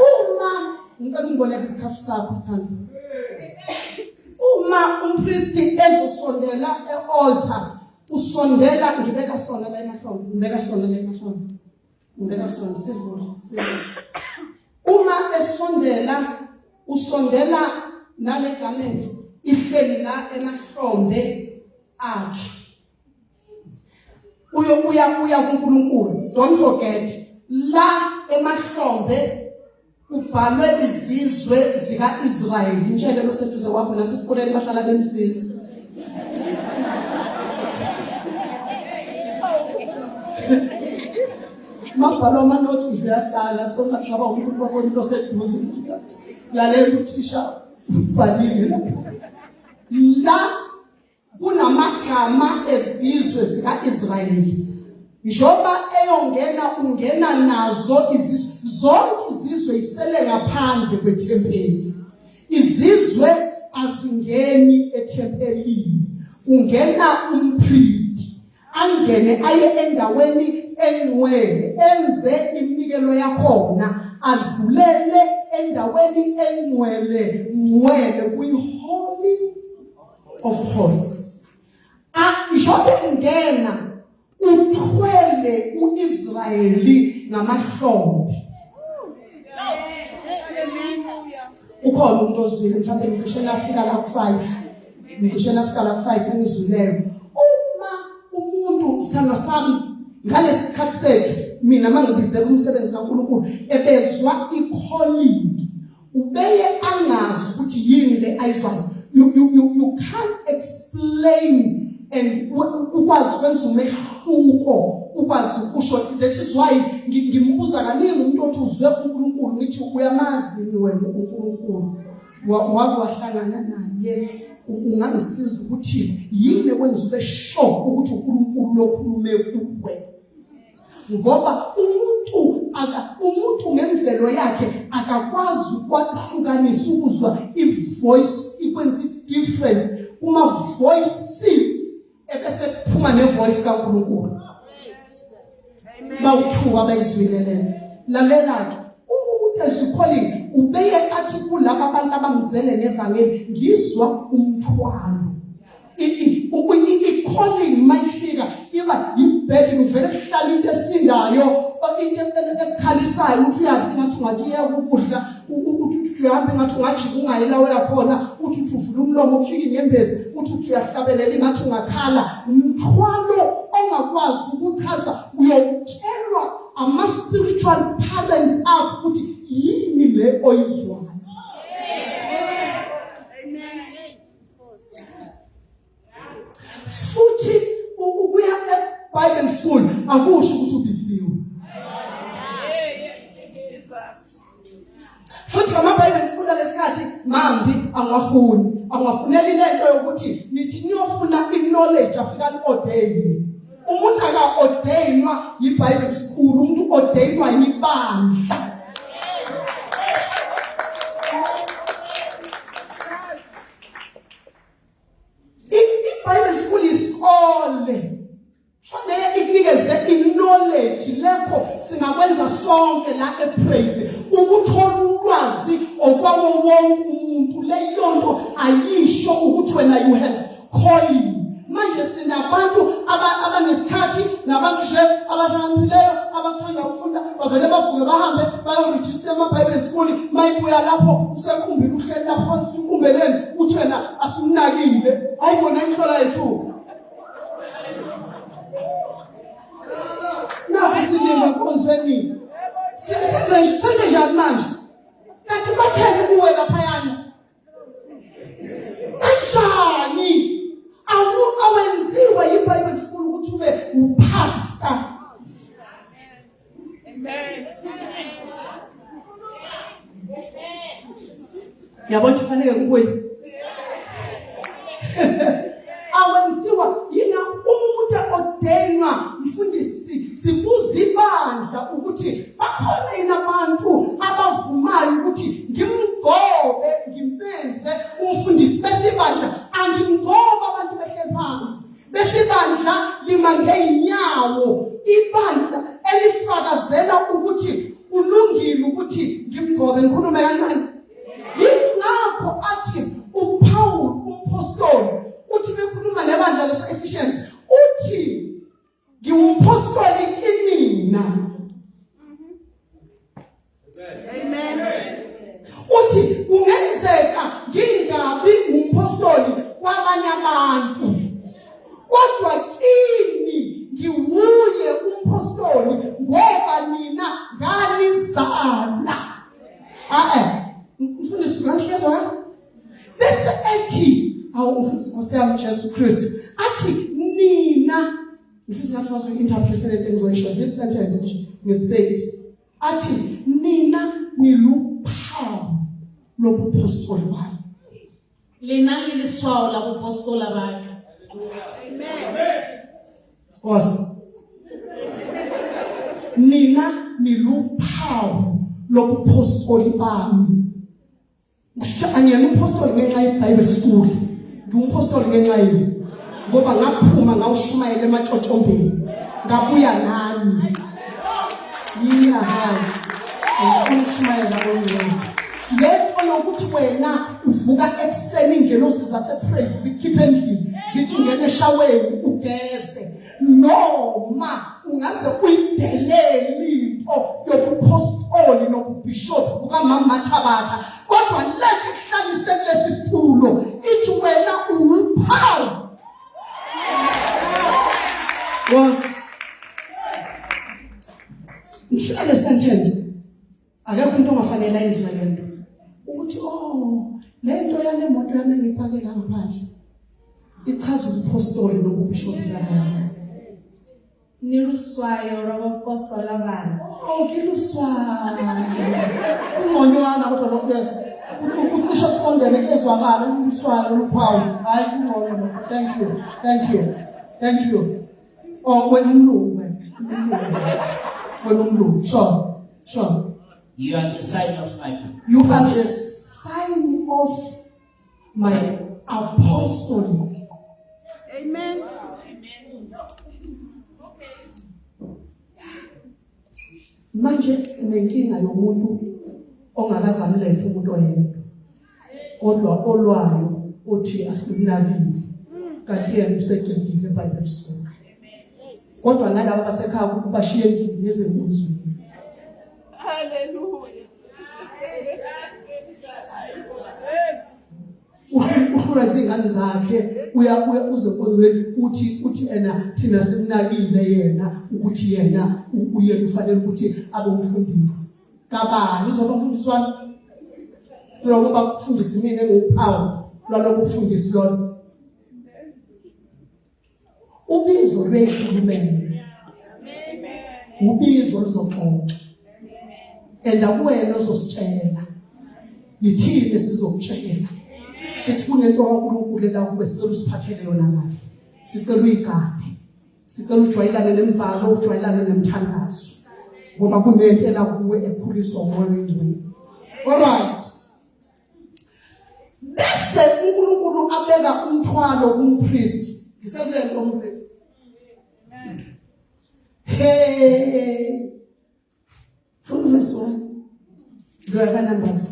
Uma ngicela ungiboleke isikhafu sakho sithando, uma umpristi ezosondela e-altar usondela, ngibeka sona la emahlombe, ngibeka sona la emahlombe, ngibeka sona, sivule sivule. Uma esondela usondela nale garment ihleli la emahlombe akhe, uyo uya uya kuNkulunkulu. Don't forget, la emahlombe kubhalwe izizwe zika-Israyeli. Intshele loseduze kwakho nasesikoleni bahlala bemsiza. Mabhalwa amanothi nje uyasala sona ngaba umuntu wabona into oseduze. Lalela uthisha ubhalile lapha. La kunamagama ezizwe zika-Israyeli. Njengoba eyongena ungena nazo izizwe zonke, izizwe isele ngaphandle kwethempeli. Izizwe azingeni ethempelini, kungena umpristi angene aye endaweni engcwele enze iminikelo yakhona, adlulele endaweni engcwele ngcwele, kwi-holy of holies. Njengoba engena uthwele uIsrayeli ngamahlombe. Ukhona umuntu ozwile mhlawumbe ngicishe nafika la ku-5, ngicishe nafika la ku-5 engizwileyo. Uma umuntu, sithandwa sami, ngalesi sikhathi sethu, mina mangibizela umsebenzi kaNkulunkulu ebezwa i-calling ubeye angazi ukuthi yini le ayizwayo. You can't explain and ukwazi ukwenza umehluko, ukwazi ukusho. That is why ngimbuza kaningi umuntu othi uzwe uNkulunkulu, ngithi uyamazi yini wena uNkulunkulu, wake wahlangana naye, ungangisiza ukuthi yini ekwenza ube sure ukuthi uNkulunkulu lokhulume kuwe? Ngoba umuntu aka umuntu ngemvelo yakhe akakwazi ukwahlukanisa ukuzwa i-voice, ikwenza i-difference kuma voices ebese kuphuma ne-voice kaNkulunkulu. Bawuthuka abayizwile lena. Lalela-ke, umuntu ezikholini ubeye athi kulaba abantu abamzele nevangeli, ngizwa umthwalo. I-calling mayifika iba yi-burden, uvele kuhlala into esindayo, into ekukhalisayo, uthi uyadla ingathi ungakuyeka ukudla, uthi uyahamba ingathi ungajika ungayi la uyakhona, uthi uthi uvula umlomo ufike inyembezi, uthi uthi uyahlabelela ingathi ungakhala. Umthwalo ongakwazi ukuchaza, uyotshelwa ama-spiritual parents akho ukuthi yini le oyizwayo. Futhi ukuya eBible school akusho ukuthi ubiziwe. Futhi ngama Bible school lesikhathi mambi angiwafuni, angiwafuneli lento yokuthi nithi niyofuna i-knowledge, afika ni-ordain. Umuntu aka-ordainwa yi-Bible school, umuntu ordainwa yibandla. I-Bible school isikole fanele ikunikeze i-knowledge lekho. Singakwenza sonke la ePraise ukuthola ulwazi okwawo wonke umuntu. Leyo nto ayisho ukuthi wena you have calling. Manje sinabantu abanesikhathi nabantu nje abahlakaniphile abathanda ukufunda, bavele bavuke bahambe bayorejista ema-Bible school. Mayibuya lapho usekhumbile, uhleli lapho phansi, uqumbeleni, uthi wena asimnakile. Hayi bona, inhlola yethu. Nakho Siningi enkonzweni. Size senze njani manje? Kanti batheni kuwe laphayana? Kanjani? Awu awenziwa yiBible school ukuthi ube upastor. Amen. Yabona ukuthi fanele kuwe. Awenziwa yina umuntu ordainwa mfundisi sibuza ibandla ukuthi bakhona yini abantu abavumayo ukuthi ngimgcobe ngimenze umfundisi bese ibandla angimgcobe abantu behleli phansi bese ibandla lima ngeyinyawo ibandla elifakazela ukuthi kulungile ukuthi ngimgcobe ngikhulume kancane yingakho athi uPaul umpostoli uthi bekhuluma nebandla lase-Ephesians uthi ngiwumpostoli kinina Amen. Uthi kungenzeka ngingabi umpostoli kwabanye abantu kodwa kini ngiwuye umpostoli ngoba nina nganizala. Ah eh mfundisi ngangiyezwa bese ethi awu mfundisi Nkosi yami Jesu Kristu athi nina ngifisa ngathi wazoyi-interprete lento engizoyisho this sentence nje ngesipedi athi nina niluphawu lobuphostoli bami Lena le leswao la bopostola ba ka. Nkosi nina niluphawu lobuphostoli bami Kusho angiyena umpostoli ngenxa yeBible school. Ngiwumpostoli ngenxa yini? Ngoba ngaphuma ngawushumayela ematshotshombeni. Ngabuya nani. Mina hayi. Ngifuna ukushumayela ongcwele. Le nto yokuthi wena uvuka ekuseni ingelosi zasepraise zikukhiphe endlini zithi ungene eshaweni ugeze noma ungaze uyidelele into yobuphostoli nobubhishophu bukamama Thabatha kodwa lento ikuhlalise kulesi situlo ithi wena uwuphawu was ngifuna le sentence akekho umuntu ongafanele ayizwe lento ukuthi oh lento yale moto yami engipake la ngaphandle ichaza ubupostoli nobubishophi bami Ni luswayo lwa vhaapostola vhanga. Oh, ke luswayo. Kungconywana kodwa lokhu kuyezwa. Ucishe kusondele kuyezwakala uluswayo luphawu. Hayi kungcono lokho. Thank you. Thank you. Thank you. Oh, wena umlungu wena. Wena umlungu. Sure. Sure. You are the sign of my You are the sign of my apostle. Amen. Manje sinenkinga yomuntu ongakazamlethe umuntu oyedwa. Kodwa olwayo uthi asimnakile. Kanti yena useqedile eBible school. Kodwa nalabo basekhaya kubashiye endlini nezinkonzweni. Hallelujah. Uhlula izingane zakhe uya uya uze enkonzweni uthi uthi ena thina simnakile yena ukuthi yena uyena ufanele ukuthi abe umfundisi. Kabani uzoba umfundisi wami? Lokho bakufundisa mina enguphawu lwalokho ufundisi lolo. Ubizo lwethu lumele. Ubizo luzoxoxa. And akuwena ozositshela. Yithini esizokutshela. Sithi kunento kaNkulunkulu la kube sicela usiphathele yona kahle. Sicela uyigade. Sicela ujwayelane nemibhalo, ujwayelane nemthandazo. Ngoba kunento ela kuwe ekhuliswa umoya oyingcwele. All right. Bese uNkulunkulu abeka umthwalo kumpriest. Ngisekulento umpriest. Hey. Funda verse 1. Loya Numbers.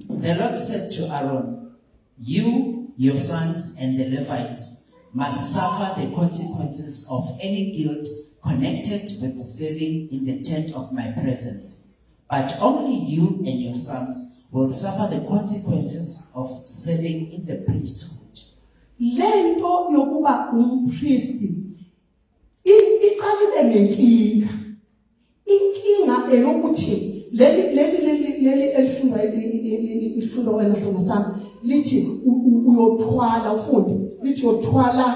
The Lord said to Aaron, You, your sons, and the Levites must suffer the consequences of any guilt connected with serving in the tent of my presence. But only you and your sons will suffer the consequences of serving in the priesthood. Lento yokuba umpristi Iqala ibe nenkinga. Inkinga eyokuthi leli leli leli leli elifundwa ilifundwa wena sithando sami lithi uyothwala ufunde lithi uyothwala.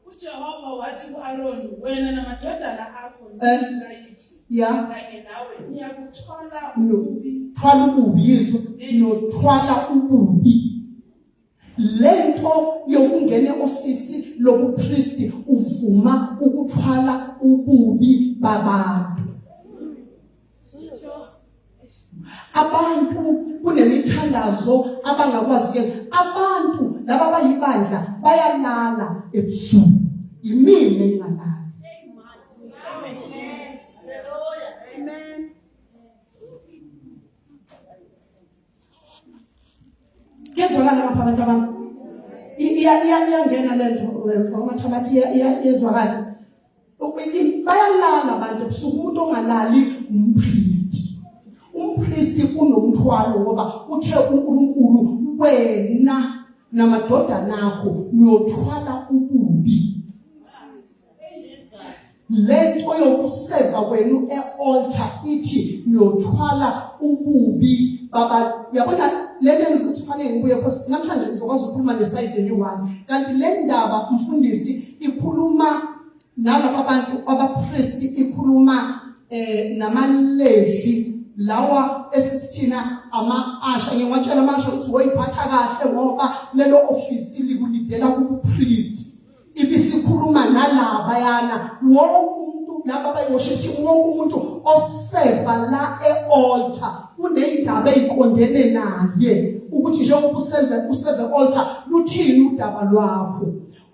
UJehova wathi ku-Aroni, wena namadodana akho Eh. kayihlo Ya. kanye nawe niyakuthwala ububi. Thwala ububi yizwa nothwala ububi. Lento yokungena eofisi lobupristi uvuma ukuthwala ububi babantu. Abantu kunemithandazo abangakwazi ke abantu laba bayibandla bayalala ebusuku. Yimina engingalali. Amen. Kuyezwakala lapha abantu abami. Iyangena le nto mfokamathabathi iyezwakala. Bayalala abantu ebusuku umuntu ongalali umpristi. Umpristi unomthwalo ngoba uthe uNkulunkulu wena namadodana akho niyothwala ububi. Lento yokuseva kwenu e-altar ithi niyothwala ububi baba. Uyabona lento yenza ukuthi kufanele ngibuye because namhlanje ngizokwazi ukukhuluma nesayidi eliyi-one, kanti le ndaba mfundisi ikhuluma nalaba bantu abapristi, ikhuluma namaLevi lawa esithi thina ama-asha. Ngiyawatshela ama-asha ukuthi woyiphatha kahle ngoba lelo ofisi likulidela kubupristi. Ibisikhuluma nalaba yana wonke umuntu laba abayiworship wonke umuntu oseva la e-altar kuneyindaba eziqondene naye ukuthi njengoba useve useve altar luthini udaba lwakho.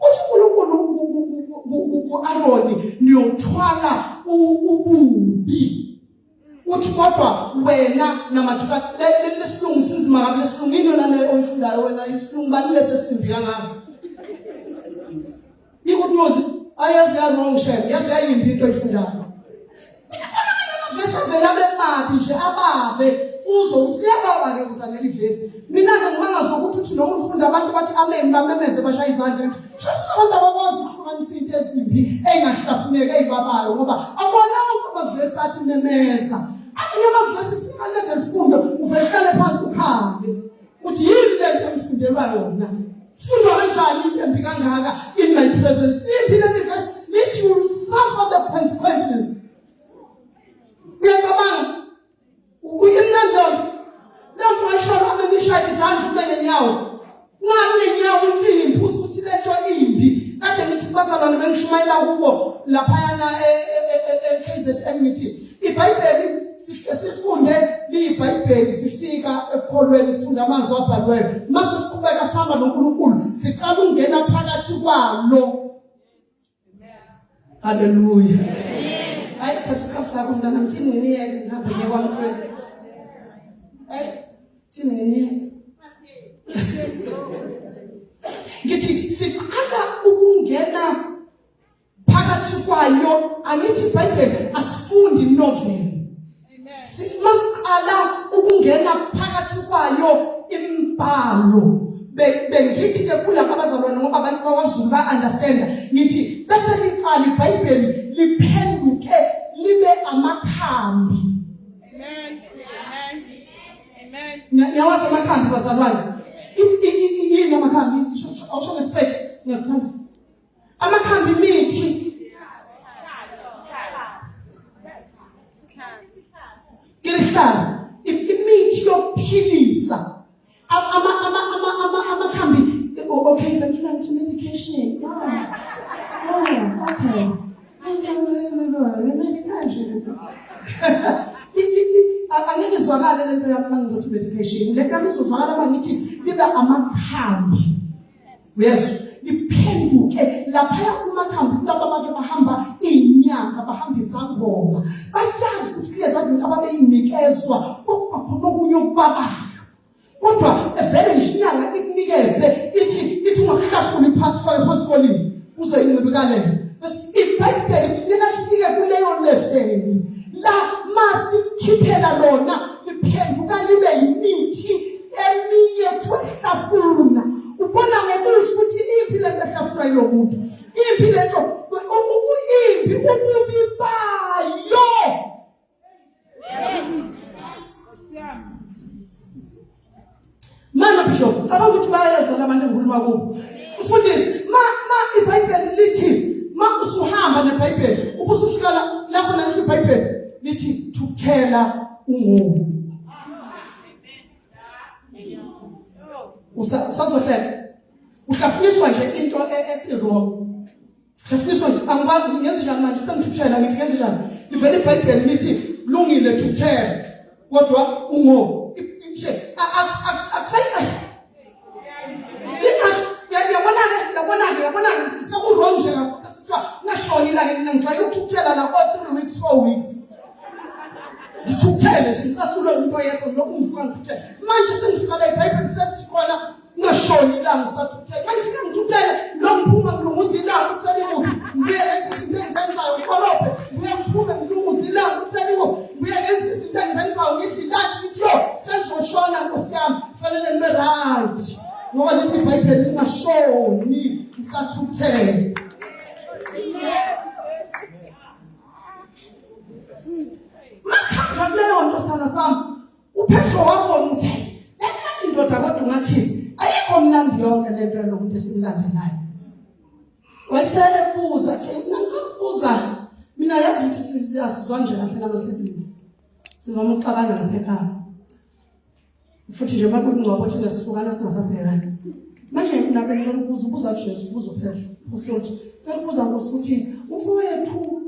Uthi uNkulunkulu ku-Aroni niyothwala ububi. Uthi kodwa wena namadodana lesilungu sinzima kabi lesilungu yini yona le oyifundayo wena isilungu bani lesesimbi kangaka. I-good news ayazi ya wrong shem yazi yayimbi into oyifundayo. Amavesi avela abemabi nje ababe uzwe ukuthi liyababa ke kodwa leli vesi. Mina-ke ngimangazwa ukuthi uthi noma ufunda abantu bathi amen bamemeze bashaye izandla ngithi shuthi abantu abakwazi ukuhlukanisa into ezimbi engahlafuneka ezibabayo ngoba akona wonke amavesi athi memeza. Amanye amavesi funeka lede lifunde uvele uhlale phansi ukhale uthi yini le nto engifundelwa yona. Fundwa kanjani into embi kangaka in my presence? Impi leli vesi lithi you will suffer the consequences. Uyacabanga Uyimnandi loo nto. Loo nto wayisholo abe nishaya izandla ume ngenyawo. Ngani nenyawo intimbi uze ukuthi le nto imbi. Kade ngithi kubazalwane bengishumayela kubo laphayana e-KZN ngithi iBhayibheli sifike sifunde liyiBhayibheli sifika ekukholweni sifunda amazwi abhaliweyo. Mase siqhubeka sihamba noNkulunkulu siqala ukungena phakathi kwalo. Haleluya. Hayi thatha isikhathi sakho mntana ngithini nginiyeke ngihambe ngiye kwamthweni. Hayi thini nginiyeke. Ngithi siqala ukungena phakathi kwayo angithi iBhayibheli asifundi novel. Masiqala ukungena phakathi kwayo imibhalo bengithi ke kulaba abazalwane ngoba abantu bakwaZulu ba understand ngithi bese liqala iBhayibheli liphenduke libe amakhambi. Amen. Amen. Amen. Niyawazi amakhambi bazalwane? Yini amakhambi? Awusho ngesiphethu ngiyakuthanda. Amakhambi imithi. Kirihlala imithi yokuphilisa ama ama ama ama amakhambi. Okay, bengifuna ngithi medication. Oh, oh okay. Angeke izwakale lento yami uma ngizothi medication. Le nto yami izozwakala uma ngithi libe amakhambi. Uyezwa? Liphenduke laphaya kumakhambi kulaba bake bahamba iy'nyanga bahamba izangoma bayazi ukuthi kuleza zinto ababeyinikezwa kwakuba khona okunye okubabayo kodwa evele nje inyanga ikunikeze ithi ithi ungakuhlafuni phansi fake phansi kolimi uzoyincibikalele ibhayibheli kufuneka lifike kuleyo leveli la masikhiphela lona liphenduka libe yimithi eminye kuthiwa ihlafuna. Ubona ngobuso ukuthi impi lento ehlafunwa yilo muntu, impi lento impi ububi. Mana bishop, cabanga ukuthi bayezwa labantu engikhuluma kubo. Mfundisi, ma ma iBhayibheli lithi ma usuhamba neBhayibheli, ubusufika la khona lithi iBhayibheli lithi thukuthela ungomi. Usazohleka. Uhlafuniswa nje into e, esi-wrong. Hlafuniswa nje angikwazi ngezinjani manje sengithukuthela ngithi ngezinjani. Livele iBhayibheli lithi lungile thukuthela kodwa ungo nje akusayi Yabona-ke yabona-ke yabona-ke seku-wrong nje kuthiwa ngashoni la-ke mina ngijwayele ukuthukuthela la ko-three weeks four weeks ngithukuthele nje ngicasulwe umuntu oyedwa ngilokhu ngivuka ngithukuthele manje sengifika la ibhayibheli selithi khona ngashoni ilanga usathukuthele manje fika ngithukuthele lo ngiphuma ngilunguza ilanga ukuthi selikuphi ngibuye ngenza izinto engizenzayo ngikorobhe ngibuye ngiphume ngilunguza ilanga ukuthi selikuphi ngibuye ngenza izinto engizenzayo ngidle ilantshi ngithi yo selizoshona nkosi yami fanele nibe right ngoba lithi ibhayibheli lingashoni ngisathukuthele makhanjwa kuleyo nto sithanda sami uPetro wabona ukuthi le indoda kodwa ungathi ayikho mnandi yonke le nto yalo muntu esimlandelayo wayesebuza nje mina ngifuna ukubuza mina yazi ukuthi siyasizwa nje kahle nama-siblings sivama ukuxabana lapha ekhaya futhi nje uma kuyingcwabo thina sifukana singasabhekani manje mina bengicela ukubuza ubuza kujesu ubuza uphetro usothi cela ukubuza nkosi ukuthi umfowethu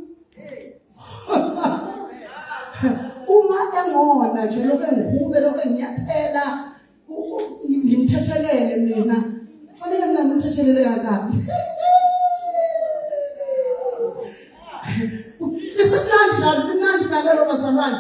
uma engona nje lokho engihube lokho enginyathela ngimthethelele mina kufanele mina ngimthethelele kangaki isemnandi njalo limnandi nalelo bazalwane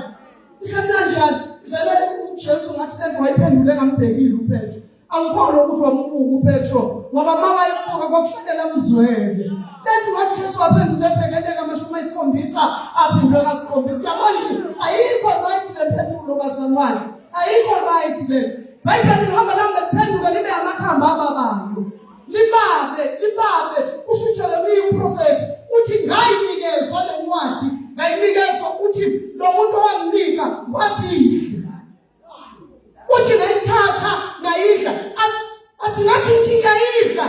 isemnandi njalo vele uJesu ngathi lento wayiphendule engambhekile uPetro Angikholwa ukuthi wambuka uPetro ngoba uma wayembuka kwakufanele amzwele. Lento wathi Jesu waphendula ebhekeleka 70 aphindwe kasikhombisa. Yabo nje ayikho right le mpendulo bazalwane. Ayikho right le. Bhayibheli lihamba lihamba liphenduke libe amakhamba ababayo. Libabe, libabe kusho uJeremiya uprofethi uthi ngayinikezwa le ncwadi, ngayinikezwa uthi lo muntu owanginika wathi uthi ngayithatha ngayidla athi ngathi uthi ngiyayidla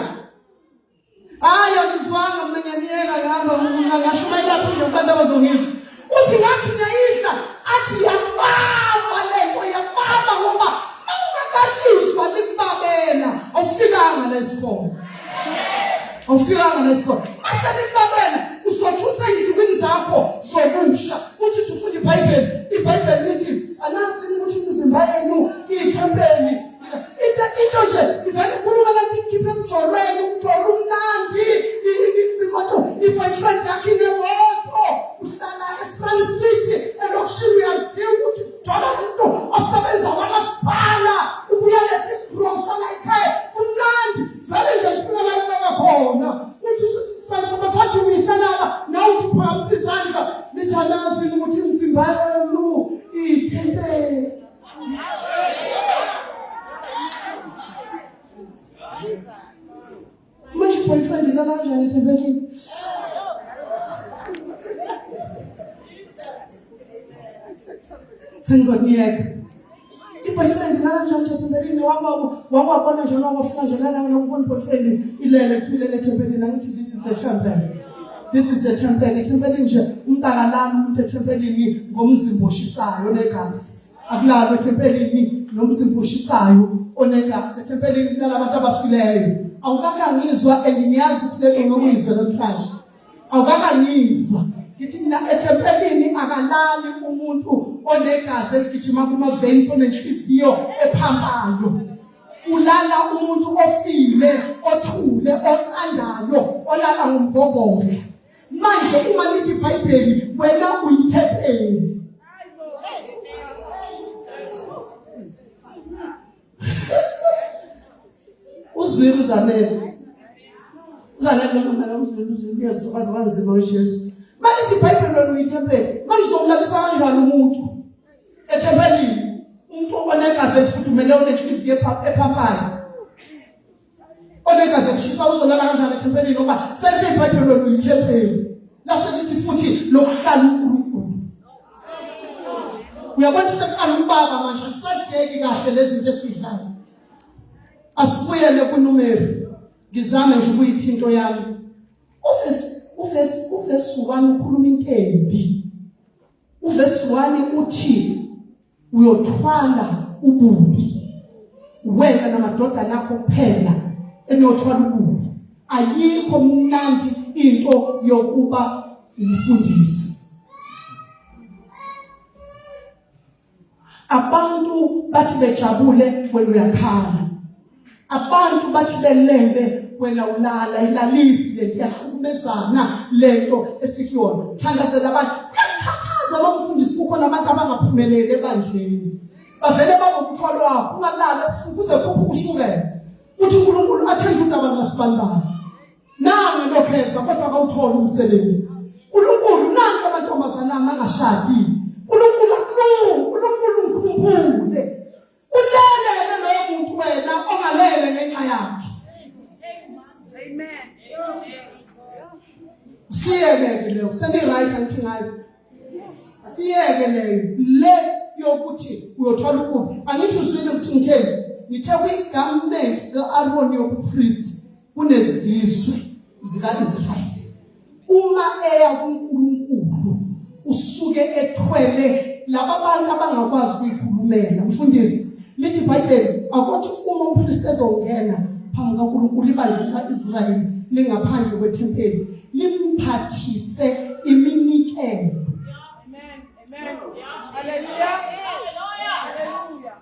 hayi angizwanga mina ngiyamyeka ngihamba ngashumayelaphi nje kubantu abazongizwa uthi ngathi ngiyayidla athi yababa lento yababa ngoba mawungakalizwa likubabela awufikanga la esikhona awufikanga la esikhona mase likubabela uzothi useyinsukwini zakho zobusha uthi ufunda ibhayibheli ibhayibheli lithi anazi ukuthi imizimba yenu iyithempeli into into nje ivele ikhuluma lento ikhiphe emjolweni umjolo umnandi imoto i-boyfriend yakhe inemoto uhlala eSun City elokishini uyaziwa ukuthi ujola umuntu osebenza kwamasipala ubuya letha igrosa la ekhaya kumnandi vele nje ufika la kubeka khona uthi basadumisa laba nawe uthi uphakamisa izandla nithandazi ukuthi imizimba yenu iyithempeli manje boyfriend ilala kanjani ethempelini sengizokuyeka i-boyfriend ilala njani nje ethempelini wakwabona nje nowafika nje lana nokubona i-boyfriend ilele kuthiwa ilele ethempelini angithi this is the temple this is the temple ethempelini nje umuntu akalali umuntu ethempelini ngomzimba oshisayo onegazi akulalwa ethempelini nomzimba oshisayo onegazi ethempelini kulala abantu abafileyo awukakangizwa and ngiyazi ukuthi lento ngokuyizwe namhlanje awukakangizwa ngithi mina ethempelini akalali umuntu onegazi eligijima kuma-veins onenhliziyo ephampayo ulala umuntu ofile othule oqandayo olala ngomgogodla manje uma lithi ibhayibheli wena uyithempeli uzwile uzanele uzanele noma mara uzwile uzwile uyezwa kwaze kwanzima uJesu malithi ibhayibheli wena uyithempeli manje uzomlalisa kanjani umuntu ethempelini umuntu onegazi elifudumele onenhliziyo ephampayo onegazi elishisa uzolala kanjani ethempelini ngoba selisho ibhayibheli wena uyithempeli lase lithi futhi lokuhlala uNkulunkulu uyabona sekuqala ukubaba manje akusadleki kahle lezi zinto esidlayo Asibuyele kuNumeri. Ngizame nje ukuyithi into yami. Uvesi uvesi uvesi 1 ukhuluma into embi. Uvesi 1 uthi uyothwala ububi. Wena namadodana akho kuphela eniyothwala ububi. Ayikho mnandi into yokuba umfundisi. Abantu bathi bejabule wena uyakhala. Abantu bathi belele wena ulala ilalisi lento iyahlukumezana lento esikuyona. Thandazela abantu. Kuyakhathaza abamfundisi kukhona abantu abangaphumeleli ebandleni. Bavele bangumthwalo wakho ungalala ebusuku uze khuphuke ushukela. Uthi uNkulunkulu athenge udaba lwasibandana. Nange lokheza kodwa kawutholi umsebenzi. uNkulunkulu nanka amantombazana ami angashadile. uNkulunkulu akulungu, uNkulunkulu ngikhumbule. Ulele ke loyo muntu wena ongalele ngenxa yakhe. Amen. Siyeke ke leyo. Sendi right angithi ngayo. Siyeke leyo. Le yokuthi uyothola ukubi. Angithi uswile ukuthi ngitheni? Ngithe kwi-government ka-Aaron yobupriest kunezizwe zika-Israyeli. Uma eya kuNkulunkulu usuke ethwele laba bantu abangakwazi ukuyikhulumela. Mfundisi, lithi iBhayibheli akuthi uma umpristi ezongena phambi kaNkulunkulu ibandla lika-Israyeli lingaphandle kwethempeli limphathise iminikelo. Amen. Amen. Hallelujah. Hallelujah.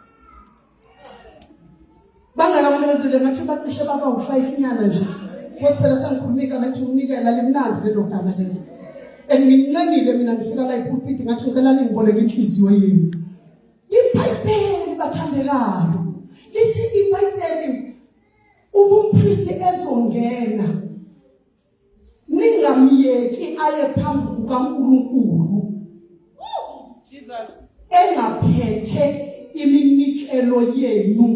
Bangaka abantu abazile ngathi bacishe baba u-five nyana nje. Nkosi phela sengikhuluma igama elithi umnikela limnandi lelo gama lelo. And ngincengile mina ngifika la epulpit ngathi ngicela ningiboleke inhliziyo yenu. IBhayibheli bathandekayo lithi iBhayibheli uma umpristi ezongena ningamyeki aye phambi kukaNkulunkulu Jesus engaphethe iminikelo yenu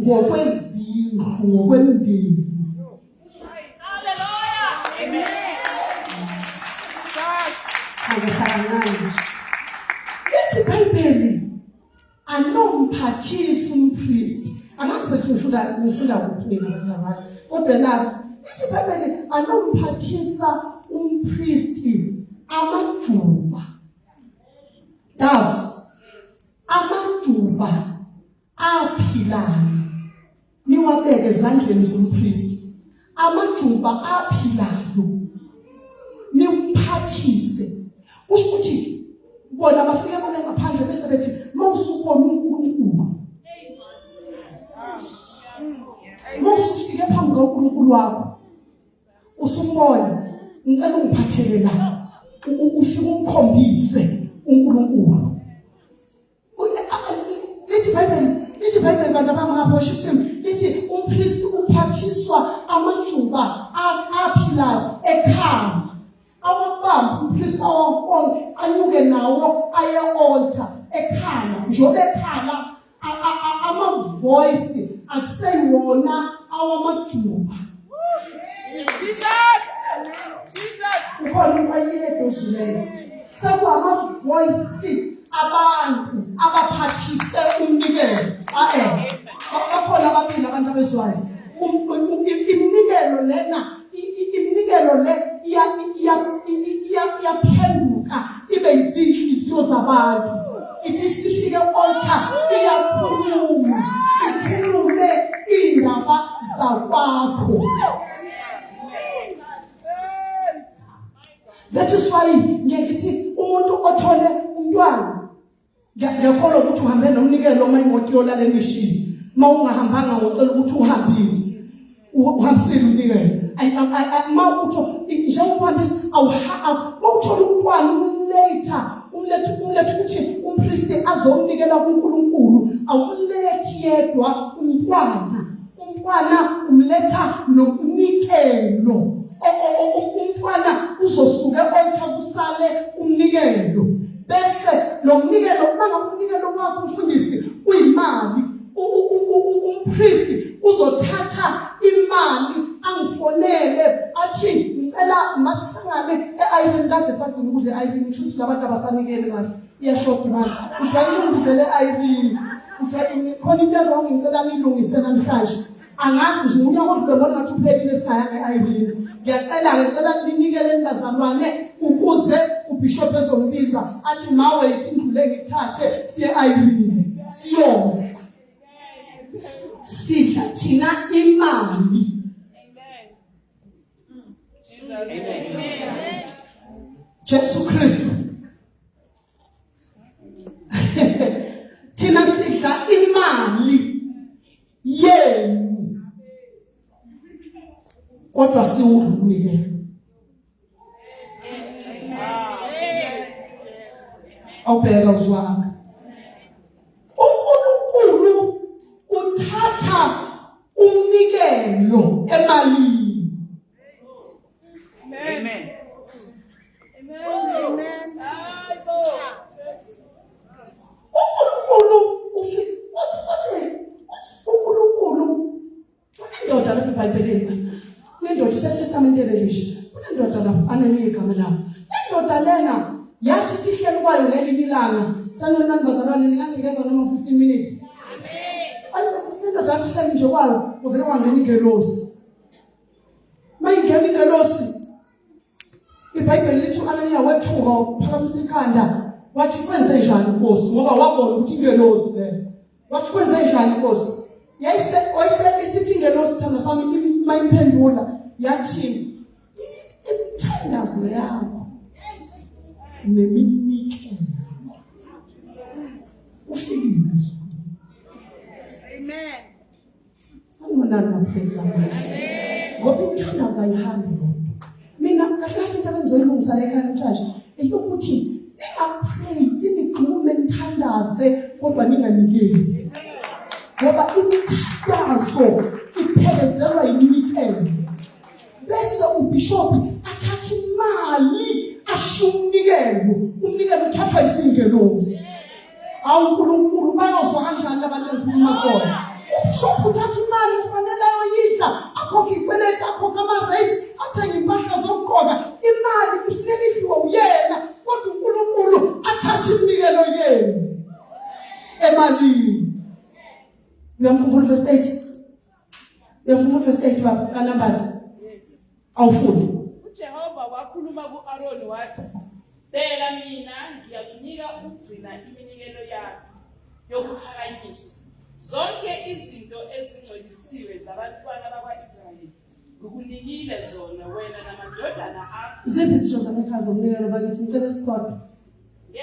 ngokwezindlu ngokwemndeni Hallelujah. Amen. Akuhlangani lithi iBhayibheli Anomphathisi umpriest. Angazi ukuthi ngifunda ngifunda kuphi mina bazalwane. Kodwa la ithi iBhayibheli anomphathisa umpriest amajuba. Doves. Amajuba aphilayo. Niwabeke ezandleni zompriest. Amajuba aphilayo. Nimphathise. Kusho ukuthi bona bafike babe ngaphandle bese bethi mawusubona uNkulunkulu. Mawusufike phambi kaNkulunkulu wakho. Usumbona ngicela ungiphathele la. Ufike umkhombise uNkulunkulu. Lithi iBhayibheli, lithi iBhayibheli bantu abangapha worship team, lithi umpristi uphathiswa amajuba aphilayo ekhanda. Awabambe umpristi awabonke anyuke nawo aye altar ekhala njengoba ekhala ama-voice akuseyiwona awamajuba. Jesus. Jesus. Ukhona into ayiyedwa ozuleyo. Sekuwama-voice abantu abaphathise umnikelo. Ae. Bakhona ababili abantu abezwayo. Iminikelo lena iminikelo le iyaphenduka ibe izinhliziyo zabantu. Ibisifike altar iyakhuluma. Ikhulume indaba zakwakho. That is why ngiye ngithi umuntu othole umntwana ngiyakholwa ukuthi uhambe nomnikelo uma imoto iyolala emishini uma ungahambanga ngocela ukuthi uhambise uhambisile umnikelo uma utho njengoba uhambisa uma uthola umntwana umletha umletha umletha ukuthi umpristi azomnikela kuNkulunkulu awumlethi yedwa umntwana Umntwana umletha nomnikelo. Umntwana uzosuke altar kusale umnikelo. Bese lo mnikelo uma ngabe umnikelo wakho umfundisi uyimali umpristi uzothatha imali angifonele athi ngicela masihlangane e-Irene kade sagcina ukudla e-Irene kusho ukuthi labantu abasanikeli kahle iyashoda imali ujwayele ungibizele e-Irene. Ujwayele khona into erong ngicela nilungise namhlanje. Angazi nje unyaka odlule ngibona ngathi uphelile singayanga e-Irene. Ngiyacela-ke ngicela ninikeleni bazalwane ukuze ubishop ezongibiza athi mawe yithi ngidlule ngikuthathe siye e-Irene siyodla. Sidla thina imali. Amen. Jesus. Amen. Jesu Kristu. Thina sidla imali yenu. Kodwa siwudla umnikelo. Awubheka uzwanga. uNkulunkulu uthatha umnikelo emalini. Amen. Amen. uNkulunkulu uthi uthi uthi uNkulunkulu Kunendoda lapha eBhayibhelini. Kunendoda iseTestamenteni elisha. Kunendoda lapha anenye igama lawo. Indoda lena yathi ithi ihleli kwayo ngelinye ilanga. Sanibonani bazalwane ninganikeza noma 15 minutes. Amen. Indoda yathi ihleli nje kwayo kuvele kwangena ingelosi. Mayingena ingelosi iBhayibheli lithi u-Ananiya wethuka waphakamisa ikhanda wathi kwenze njani Nkosi ngoba wabona ukuthi ingelosi le wathi kwenze njani Nkosi yayise wayise isithi ingelosi thanda sami mayimphendula yathi imithandazo yakho neminikelo ufikile ezulwini. Amen. Sanibonani mapheza ngoba imithandazo ayihambi yodwa. Mina kahle kahle into abengizoyilungisa la ekhaya namhlanje eyokuthi ningapraise nigxume nithandaze kodwa ninganikeli ngoba imithandazo iphelezelwa yiminikelo bese ubhishobhi athathe imali ashiye umnikelo umnikelo uthathwa izingelosi awu uNkulunkulu bayozwa kanjani labantu engikhuluma kona ubhishobhi uthatha imali kufanele ayoyidla akhokhe ikweleti akhokhe ama-rates athenge impahla zokugqoka imali kufuneka idliwe uyena kodwa uNkulunkulu athathe iminikelo yenu emalini uyamkhumbula verse 8 Uyafuna verse 8 baba kaNumbers. Awufundi. UJehova wakhuluma ku-Aroni wathi, Bheka mina ngiyakunika ukugcina iminikelo yami yokuphakanyiswa. Zonke izinto ezingcwelisiwe zabantwana bakwa-Israyeli ngikunikile zona wena namadodana akho. Ziphi izitsho zamekhaya zomnikelo bakithi? Ngicela esisodwa.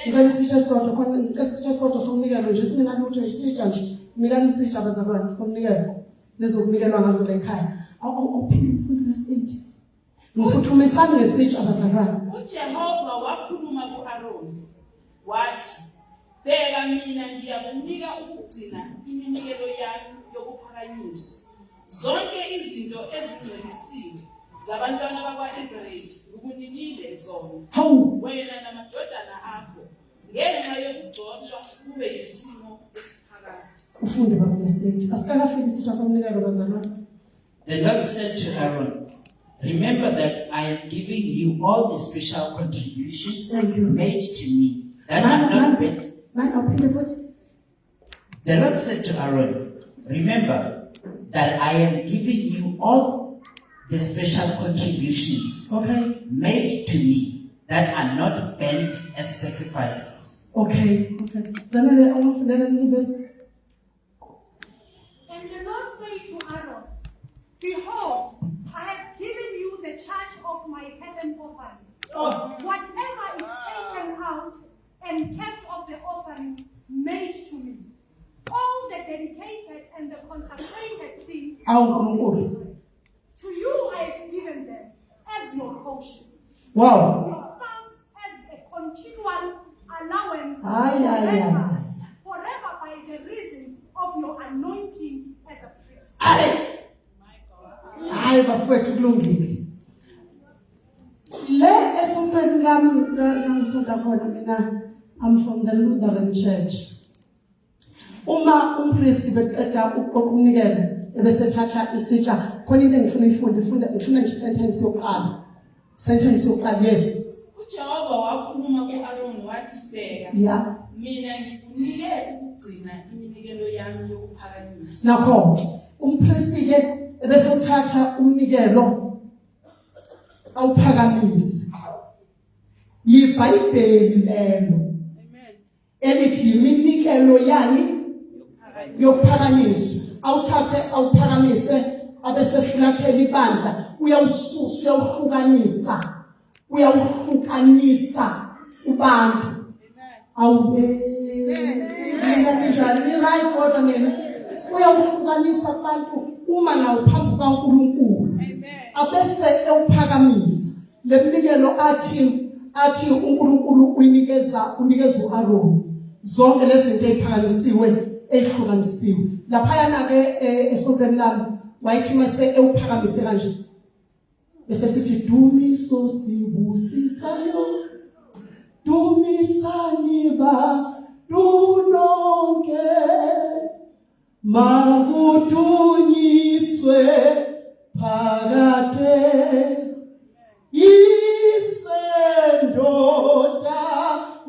Ngicela isitsha esisodwa khona ngicela isitsha esisodwa somnikelo nje singenalutho nje isitsha nje. Nikani isitsha bazalwane somnikelo. Lezokunikelwa ngazo la ekhaya. Awuphinde ufunde verse 8. Ngiphuthumisani ngesitsha bazalwane. UJehova wakhuluma ku-Aroni wathi, Bheka mina ngiyakunika ukugcina iminikelo yami yokuphakanyiswa. Zonke izinto ezingcwelisiwe zabantwana bakwa-Israyeli ngikunikile zona. Hawu! Wena namadodana akho ngenxa yokugcotshwa kube yisimo esiphakade. Ufunde baba verse 8. Asikakafiki isitsha somnikelo bazalwane. The Lord said to Aaron, Remember that I am giving you all the special contributions Thank you. made to me that are not meant. Manje awuphinde futhi. The Lord said to Aaron, Remember that I am giving you all the special contributions Okay. made to me that are not burnt as sacrifices. Okay. Okay. Zanele awufundele leli verse. And the Lord said to Aaron, Behold, I have given you the charge of my heaven offering. Oh. Whatever is taken out and kept of the offering made to me, all the dedicated and the consecrated thing Awu Nkulunkulu. to you I have given them as your portion. Wow. To your sons as a continual allowance Ay, ay, ay, forever, ay. forever by the reason of your anointing as a priest. Ay. Hayi bafowethu kulungile. Le esontweni lami la ngisonta khona mina I'm from the Lutheran Church. Uma umpristi beqeda ukuqoqa umnikelo ebesethatha isitsha khona into engifuna uyifunde ifunda ngifuna nje sentence yokuqala. Sentence yokuqala yes. UJehova wakhuluma ku-Aroni wathi, Bheka, Yeah. mina ngikunike ukugcina bayakugcina iminikelo yami yokuphakanyiswa. Nakho umpristi ke ebese uthatha umnikelo awuphakamise. YiBhayibheli lelo. Elithi iminikelo yani yokuphakanyiswa. Awuthathe awuphakamise abese fulathela ibandla uyawususa uyawuhlukanisa uyawuhlukanisa kubantu awube mina ninjani ni right kodwa nina uyawuhlukanisa kubantu uma nawo phambi kukaNkulunkulu abese ewuphakamisa leminikelo athi athi uNkulunkulu uyinikeza unikeza uAron zonke lezi zinto eziphakanyisiwe ezihlukanisiwe laphayana ke eh, esontweni lami wayethi mase ewuphakamise kanje bese sithi dumiso sibusisayo dumisani ba dunonke makudunyiswe phakade isendoda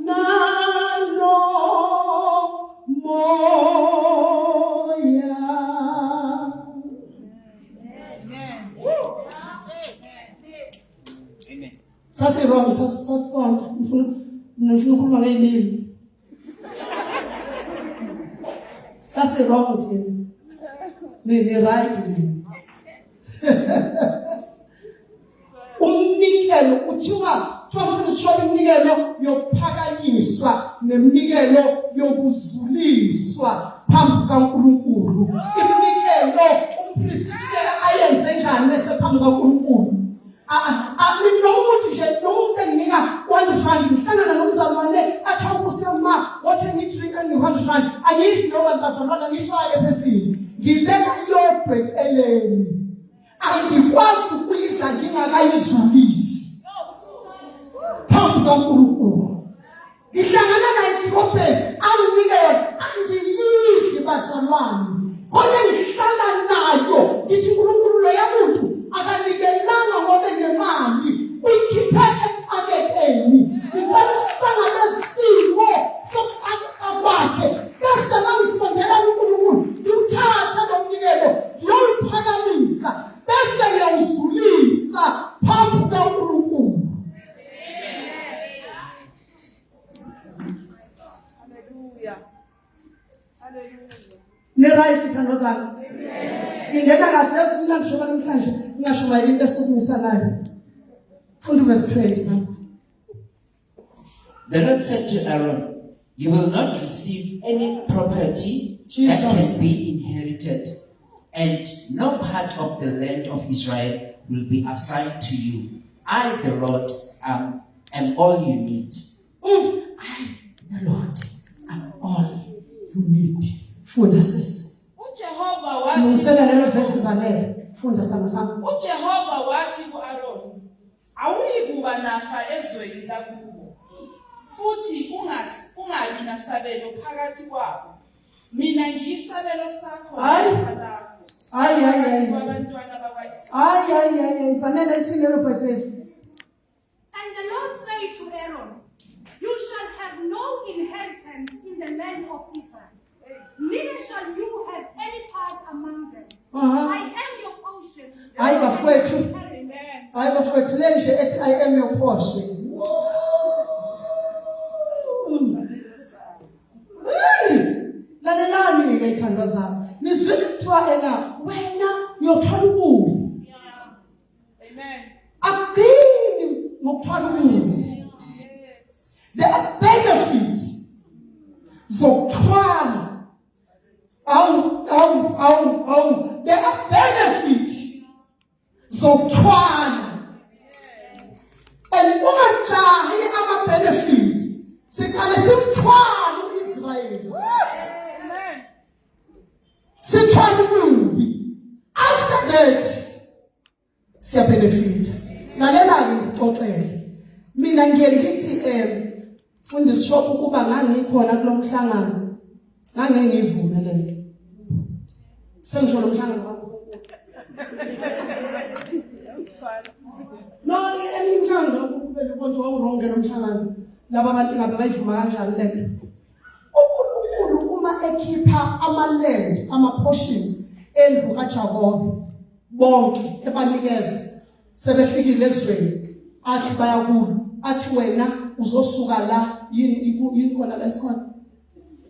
nalo moya. Amen. Sasirong sasisonta ngifuna ngifuna ukukhuluma ngeyilimi. Sasirong thina. Ni right nina. Umnikelo kuthiwa kuthiwa mfuna sisho iminikelo yokuphakanyiswa neminikelo yokuzuliswa phambi kukaNkulunkulu. Iminikelo umpristi kufuneka ayenze njani bese phambi kukaNkulunkulu? Noma umuntu nje noma umuntu enginika 1 rand ngihlangana nomzalwane athi awusema wathenga idrink engi-1 rand angiyidli lowo bazalwane ngiyifake phezulu ngibeka yodwa eceleni angikwazi ukuyidla ngingakayizulisi phambi kukaNkulunkulu ngihlangana naye edolobheni anginike yona angiyidli bazalwane khona ngihlala nayo ngithi uNkulunkulu loya muntu akanikelanga ngoba enemali uyikhiphe ekuxakekeni ngicela ukuhlangabeza isimo sokuxakeka kwakhe bese mangisondela kuNkulunkulu ngiwuthathe lo mnikelo ngiyowuphakamisa bese ngiyawuzulisa phambi kukaNkulunkulu. Hallelujah. Hallelujah. Ni-right thando zami? Ngingena kahle yazi mina ngisho namhlanje ngingashumayela into esukumisanayo. Funda uverse 20 mama. The Lord said to Aaron, You will not receive any property Jesus. that can be inherited, and no part of the land of Israel will be assigned to you. I, the Lord, am, am all you need. I, the Lord, am all you need. Funda sisi. UJehova wathi Lungisela lelo verse zanele. Funda sithando sami. uJehova wathi kuAroni, Awuyikuba nafa ezweni lakubo, futhi ungabi nasabelo phakathi kwabo. Mina ngiyisabelo sakho Hayi. nefa lakho Hayi hayi phakathi hayi. kwabantwana bakwa-Israyeli. Hayi hayi hayi zanele lithini lelo Bhayibheli. And the Lord said to Aaron, You shall have no inheritance in the land of Israel, neither shall you have any part among them. Aha. I am your portion. Hayi bafowethu. Inheritance. Hayi bafowethu le nje ethi I am your portion. Hey! Lalelani ke ithandwa zami. Nizwile kuthiwa ena wena uyothola ububi. Amen. Akugcini ngokuthwala ububi. There are benefits zokuthwala. Awu awu awu awu there are benefits zokuthwala. And ungajahi ama benefits. Siqale simthwale uIsrayeli. Amen. Sithwala ububi. After that siyabenefita. Lalela-ke ngikuxoxele. Mina ngiye ngithi mfundisi shop ukuba ngangikhona kulo mhlangano ngangeke ngiyivume le nto. Sengisho lo mhlangano wakho. No, eminye imihlangano ubele konje wawuronge lo mhlangano. Laba bantu ngabe bayivuma kanjani le nto? UNkulunkulu uma ekhipha ama-land ama-portions endlu kaJakobe bonke ebanikeza sebefikile ezweni athi bayakulo athi wena uzosuka la yini yini khona la esikhona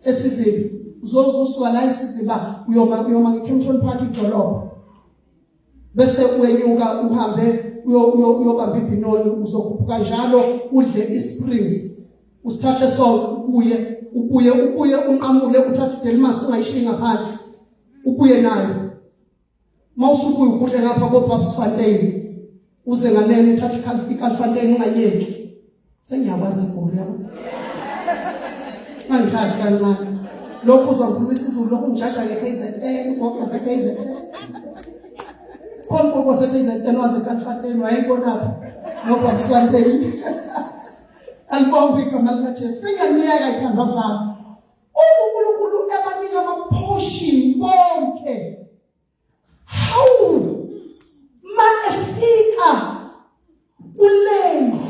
esiziba uzosuka la esiziba uyoma uyoma ngeKempton Park idolobha bese wenyuka uhambe uyobamba ibhinoni uzokhuphuka njalo udle isprings usithathe sonke ubuye ubuye ubuye unqamule uthathe idelmas ungayishiyi ngaphandle ubuye nayo uma usubuye ukudle ngapha koBabsfontein uze nganene uthathe iKalfontein ungayeki sengiyakwazi igoli yabo ngangithathi kancane lokhu uzongikhuluma isiZulu lokhu ngijaja nge-KZN ugogo wase-KZN khona ugogo wase-KZN waseKalfontein wayebonaphi noBabsfontein alibonge igama likaJesu singaniyeka ithandwa zami uNkulunkulu ebanika ama-portion bonke hawu ma efika kulendlu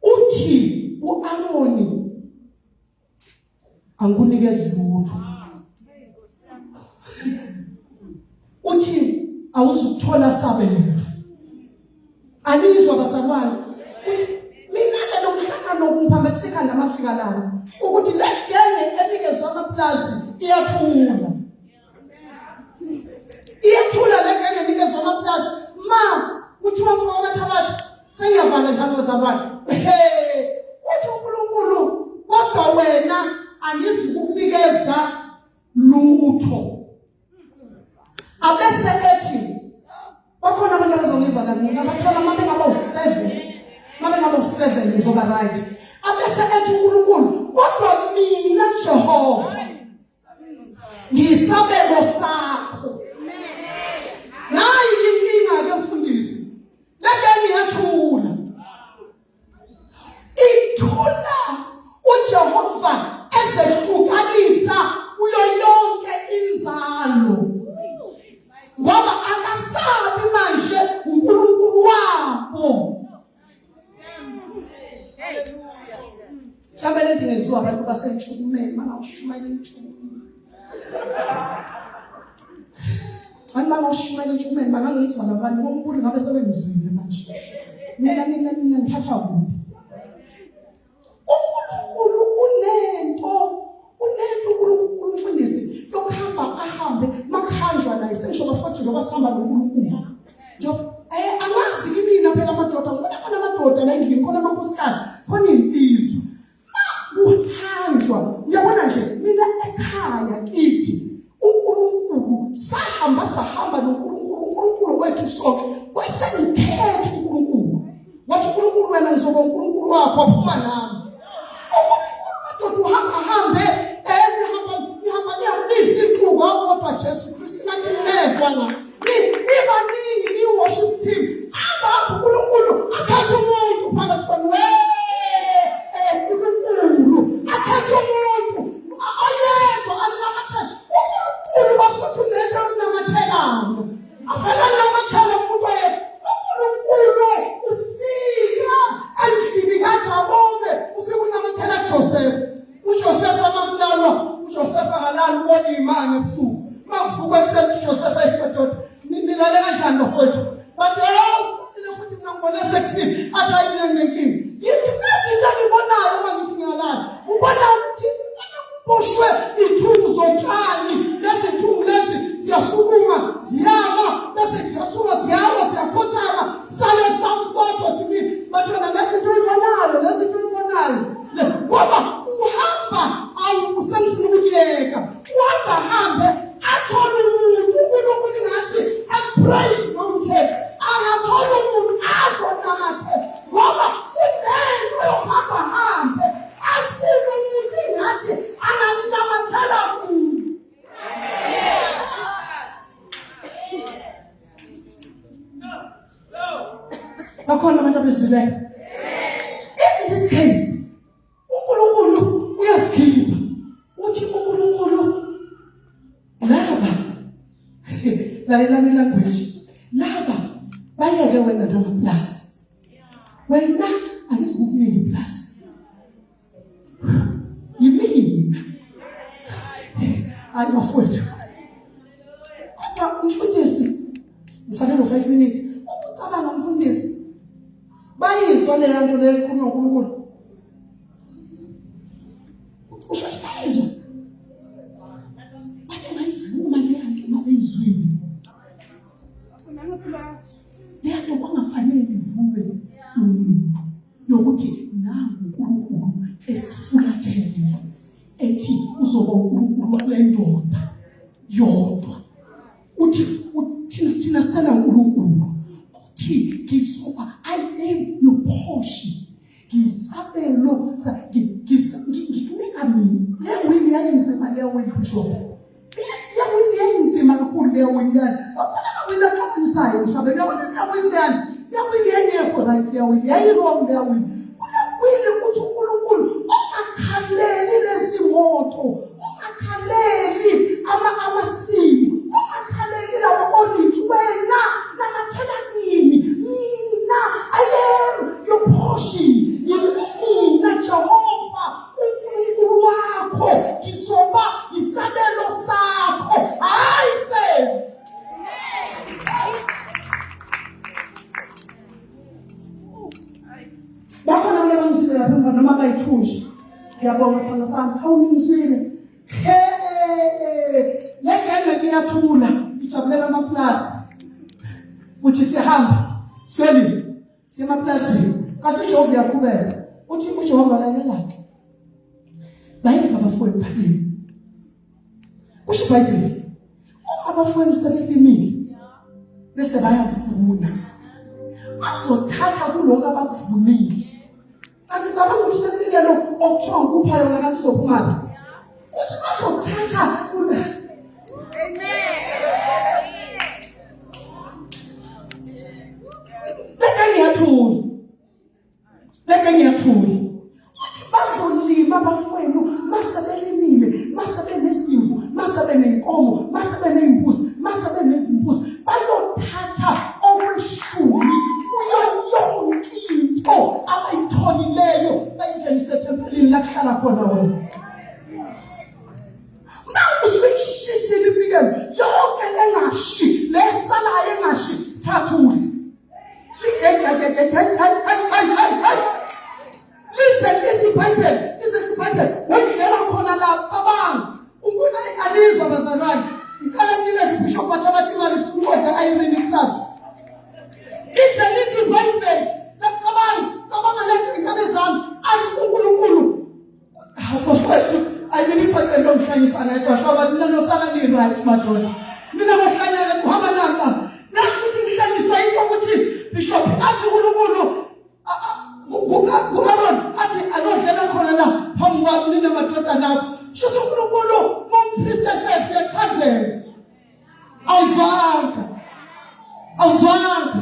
uthi uAroni angikunikezi lutho uthi awuzukuthola sabelo anizwa bazalwane mina ke lo mhlangano ngiphambanisa ikhanda mafika lana ukuthi le genge enikezwa amaplazi iyathula iyathula le genge enikezwa amaplazi ma kuthiwa mfo wamathabatha sengiyavala njalo bazalwane he uthi uNkulunkulu kodwa wena angizukukunikeza lutho abese ethi bakhona abantu abazongizwa la mina bathola uma bengaba u-seven uma bengaba u-seven ngizoba right abese ethi uNkulunkulu kodwa mina Jehova ngisabelo sakho nayi inkinga ke mfundisi leke ngiyathula ithula uJehova ezehlukanisa kuyo yonke inzalo ngoba akasabi manje uNkulunkulu wabo mhlawumbe le ndingeziwa abantu basentshukumeni bangawushumayela entshukumeni Abantu bangawushumayela entshukumeni bangangizwa nabantu bomkhulu ngabe sebengizwile manje mina nina nina ngithatha kuphi uNkulunkulu unento unento uNkulunkulu umfundisi lokuhamba ahambe makuhanjwa naye sengisho bafowethu njengoba sihamba noNkulunkulu nje eh angazi kimina phela amadoda ngoba khona amadoda la endlini khona amakhosikazi khona insizwa kuhanjwa uyabona nje mina ekhaya kithi uNkulunkulu sahamba sahamba noNkulunkulu uNkulunkulu wethu sonke wayesengikhetha uNkulunkulu wathi uNkulunkulu wena ngizoba uNkulunkulu wakho waphuma nami uNkulunkulu madoda uhamba hambe nihamba nihamba nihamba niyisixuku kodwa Jesu Kristu ngathi nezwa nga nibaningi ni-worship team hamba hamba uNkulunkulu akhethe umuntu phakathi kwenu uNkulunkulu akhethe umuntu oyedwa anamathele uNkulunkulu basuthi unento onamathelano afela namathele umuntu oyedwa uNkulunkulu ufika endlini kaJakobe ufika unamathela kuJosefa uJosefa makulalwa uJosefa akalali ubona imali ebusuku makuvukwa ekuseni uJosefa eyimadoda nilale kanjani bafowethu bathi oh futhi mina ngibone sekusini athi hayi mina nginenkinga ngithi kunezinto engibonayo uma ngithi ngiyalala ubona ukuthi kuboshwe iy'thungu zotshani lezi thungu lezi ziyasukuma ziyama bese ziyasuka ziyawa ziyakhothama sale samsodwa simile bathona lezinto oyibonayo lezinto oyibonayo ngoba uhamba awu usengifuna ukuyeka uhamba hambe athole umuntu uNkulunkulu ngathi apraise nomthetho angathola umuntu azonamathe ngoba unento yokuhamba hambe afune umuntu ingathi angamnamathela kuyo bakhona abantu abezwileyo in this case uNkulunkulu uyasikhipha uthi uNkulunkulu laba lalelani language laba bayeke wena namaplasi wena angizukukunika iplasi yimina Hayi bafowethu. Kodwa umfundisi ngisalelo 5 minutes. Ucabanga umfundisi. Bayizwa leyo nto leyo ikhulunywa uNkulunkulu. Usho ukuthi bayizwa. Babengayivuma leya nto babeyizwile. Leya nto kwangafanele ivume umuntu yokuthi nangu uNkulunkulu esifulathele ethi uzoba uNkulunkulu wale ndoda yodwa uthi thina thina sena uNkulunkulu uthi ngizoba I am your portion ngisabelo ngikunika mina le wini yayinzima le wini bishop le wini yayinzima kakhulu le wini yani akhona amawini axabanisayo mhlawumbe uyabona le wini leyani le wini yayingekho right le wini yayi-wrong le wini kule wini uthi unkulunkulu ungakhaleli lezi moto ungakhaleli amasimu ungakhaleli lawa orange wena namathela kimi mina i am your portion ngimina jehova unkulunkulu wakho ngizoba isabelo sakho hayi senu bakhona abantu abangizwile lapha emva noma bayithunje ngiyabonga sana sami hawu ningizwile he le genge iyathula ijabulela amaplasi uthi siyahamba siyolima siyemaplazini kanti ujehova uyaqhubeka uthi ujehova lalelake bayeke abafowenu balime kusho ibhayibheli uma abafowenu sebelimile bese bayavuna bazothatha kuloko abakuvunile kanti ucabanga ukuthi leminikelo okuthiwa ngikupha yona kanti izophumaphi uthi bazothatha kula Beka ngiyathula. Beka ngiyathula. Uthi bazolima abafowenu mase belimile, mase benezimvu, mase benenkomo, mase beney'mbuzi, mase benezimbuzi. Bayothatha okweshumi kuyo yonke into abayitholileyo bayingenise ethempelini la kuhlala khona wena. Uma usuyishisile iminikelo yonke engashi lesalayo engashi thatha udle. Lize lithi iBhayibheli, lize lithi iBhayibheli, wendlela khona lapha cabanga. Unkulunkulu alizwa bazalwane. Ngicela ninikeze uBishop bathi abathi imali sikodla ayirini kusasa. Lize lithi iBhayibheli, lacabanga, cabanga le nto ingane zami, athi uNkulunkulu Hawu bafowethu, ayi mina ibhayibheli longihlanyisa ngedwa sho abantu mina nosala ni-right madoda. Mina ngohlanyana kuhamba nami. Nazi ukuthi ngihlanyiswa yinto ukuthi Bishop athi uNkulunkulu ku-Aaron athi anodlela khona la phambi kwami nina madodana akho. Sho uNkulunkulu mompriest esehle uyachazeka. Awuzwanga. Awuzwanga.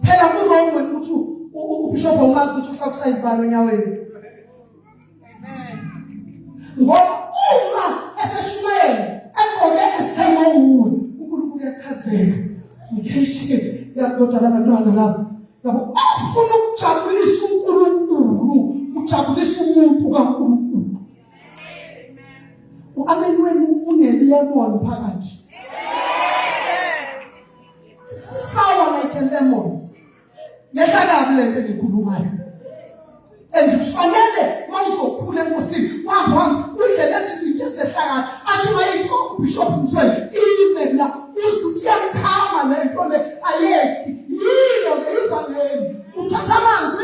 Phela ku-wrong wena ukuthi ubishop awumazi ukuthi ufaka usayizi bani onyaweni. Ngoba uma eseshumayela egqoke esithengwe wuwe, uNkulunkulu uyachazeka. Ngithe yazi kodwa labantwana laba yabo afuna ukujabulisa uNkulunkulu, ujabulisa umuntu kaNkulunkulu. U-amen wenu une-lemon phakathi. Sour like a lemon. Yehla kabi le nto engikhulumayo. And kufanele uma uzokhula enkosini uhambe uhambe udle lezi zinto ezehla kabi. Athi mayisho uBishop Msweli ime la uzwe ukuthi iyakukhama le nto le ayekhi. Yilo ke ivangeli. Uthatha amanzi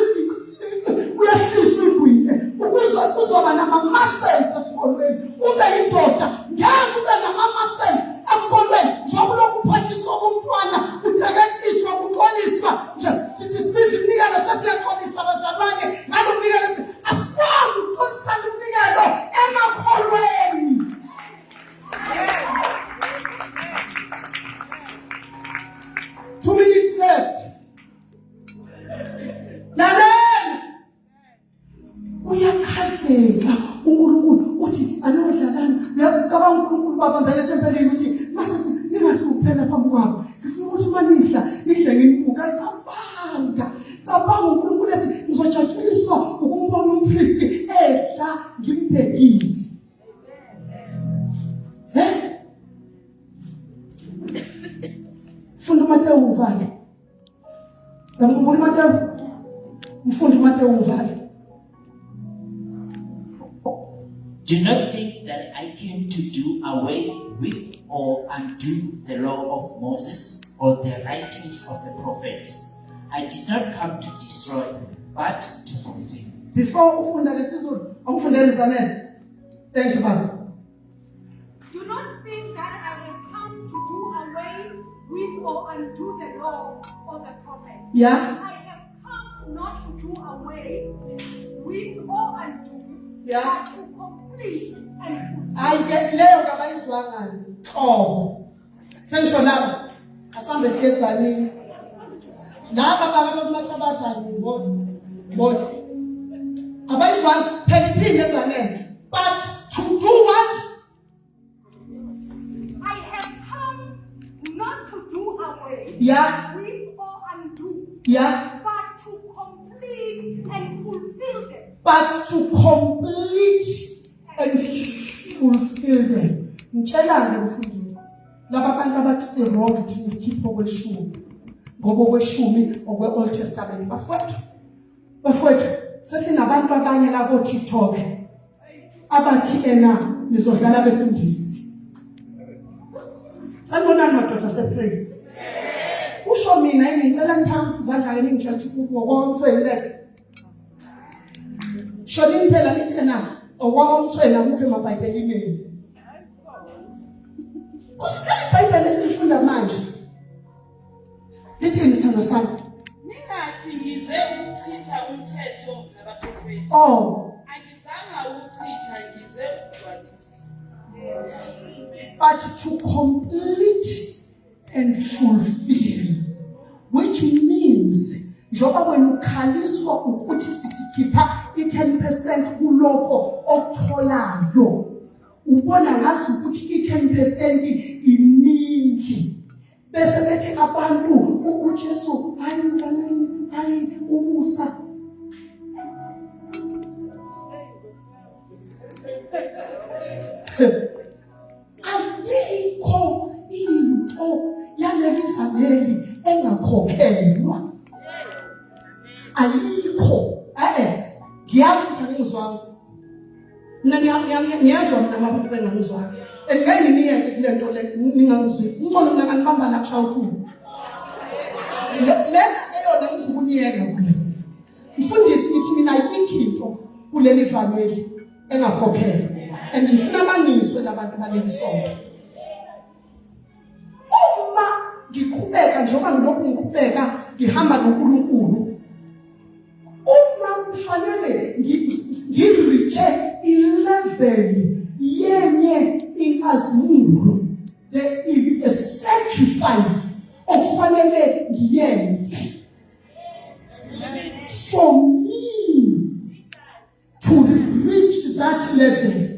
uyehlisa uyigwinye ukuze uzoba nama-muscles ekukholweni ube yindoda ngeke ube nama-muscles ekukholweni njengoba ulokhu uphathiswa kumntwana uteketiswa kuxoliswa nje sithi sibiza iminikelo sesiyaxolisa abazalwane ngalo mnikelo asikwazi ukuxolisana umnikelo emakholweni. Two minutes left. Lalela. Uyachazeka uNkulunkulu uthi anodlalana. Uyacabanga uNkulunkulu babambele ethempelini ukuthi mase ningasuphela phambi kwabo. Ngifuna ukuthi uma nidla nidle nginibuka. Cabanga. Cabanga uNkulunkulu ethi ngizojatshuliswa ukumbona umpristi edla ngimbhekile. uMatewu mfundi uMatewu ngivale. Do not think that I came to do away with or undo the law of Moses or the writings of the prophets. I did not come to destroy, but to fulfill. Before ufunda lesizulu, awufundele izanele. Thank you baba. Do not think that I have come to do away with or undo the law or the prophet. Yeah. I have come not to do away with or undo, Yeah. but to complete and fulfill. Hayi ke leyo kabayizwanga nhlobo. Sengisho laba asambe siyedzanini. Laba baba bamathabatha ngibona. Bona. Abayizwanga phela iphinde ezanele. But to do what? I have come not to do away Yeah. with or undo, Yeah. but to complete and fulfill them. But to complete and fulfill them. Ngitshela-ke mfundisi, laba bantu abathi si-wrong thina sikhipha okweshumi ngoba okweshumi okwe-Old Testament. Bafowethu, bafowethu, sesinabantu abanye la ko-TikTok abathi ena nizodlala befundisi. Sanibonani madoda sepraise. Usho mina yini ngicela niphakamise izandla ke ningitshela ukuthi ngokwamthweni le. Shonini phela nithi ena okwakwamthweni akukho emabhayibhelini enu. Kusicela iBhayibheli esilifunda manje. Lithini sithando sami? Ningathi ngize ukuchitha umthetho nabaprofethi. Oh, Angizanga ukuchitha ngize ukugcwalisa. but to complete and fulfill which means njengoba wena ukhaliswa ukuthi sithi khipha i-10% kulokho okutholayo ubona ngazi ukuthi i-10% iningi bese bethi abantu uJesu hayi mfaneni hayi umusa ayikho into yaleli vangeli engakhokhelwa ayikho eh ngiyazi ukuthi angizwanga mina ngiyazwa mina abantu bengangizwanga and ngeke nginiyeke kule nto le ningangizwi ngcono mina nganibamba la kushaya uthuli lena ke yona ngizukuniyeka kule mfundisi ngithi mina ayikho into kuleli vangeli engakhokhelwa and ngifuna bangizwe labantu baleli sonto uma ngiqhubeka njengoba ngilokhu ngiqhubeka ngihamba noNkulunkulu uma kufanele ngiriche ilevel yenye inkazimulo there is a sacrifice okufanele ngiyenze for me to reach that level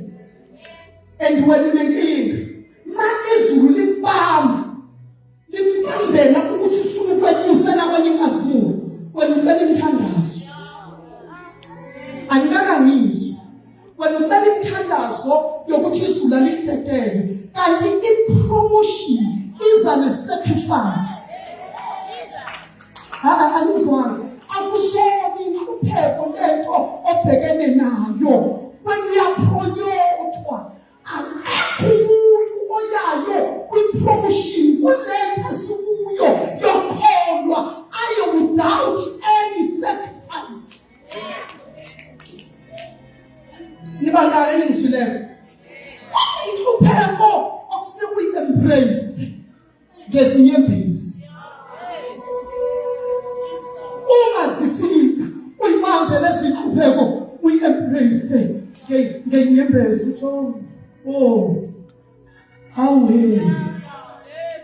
and wena unenkinga ma izulu likubamba likubambela ukuthi ufuna ukwenyusela kwenye inkazimulo wena ucela imithandazo angikakangizwa wena ucela imithandazo yokuthi izulu alikudedele kanti i-promotion iza ne-sacrifice Angizwanga. Akusona inhlupheko lento obhekene nayo. Wena uyaphronyothwa. Akekho umuntu oyayo kwi-promotion kulento esikuyo yokholwa aye without any sacrifice. Nibangaka eningizwileyo. Inhlupheko okufuneka uyi-embrace. ngezinyembezi uma zifika uyibambe lezi nhlupheko uyi-embrace ngenyembezi uthi oh, oh hawe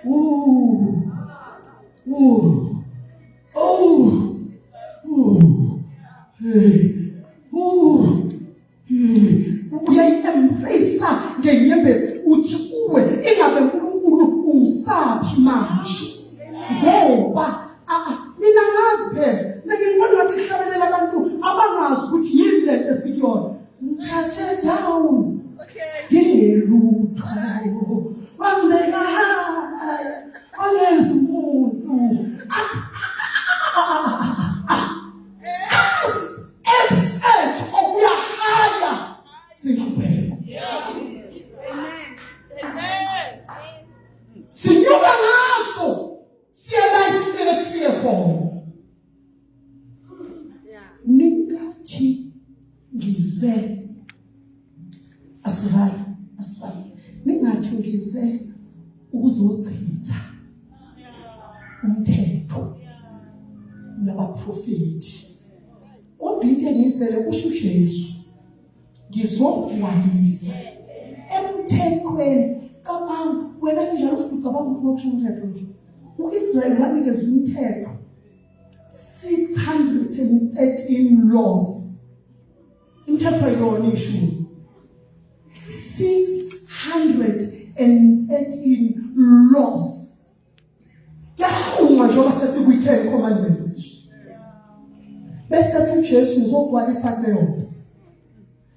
uh uh oh uh hey uh uyayi-embrace ngenyembezi uthi kuwe ingabe uNkulunkulu ungisaphi manje ngoba mina ngazi phela mina ngibona ngathi kuhlabelela abantu abangazi ukuthi yini le nto esikuyona ngithathe down ngingelutho wangibeka high wangenza umuntu. Asifane. Ningathi ngize ukuzochitha umthetho nabaprofeti. Kodwa into engiyizele kusho uJesu ngizogcwalisa emthethweni. Cabanga wena kanjalo futhi ucabanga ukuthi kusho umthetho nje. U-Israyeli wanikezwa umthetho 613 laws. Imithetho yona ishumi. 613 laws. Kuyahlungwa njengoba sesikwi-Ten Commandments nje. Bese ethi uJesu ngizogcwalisa kuleyo nto.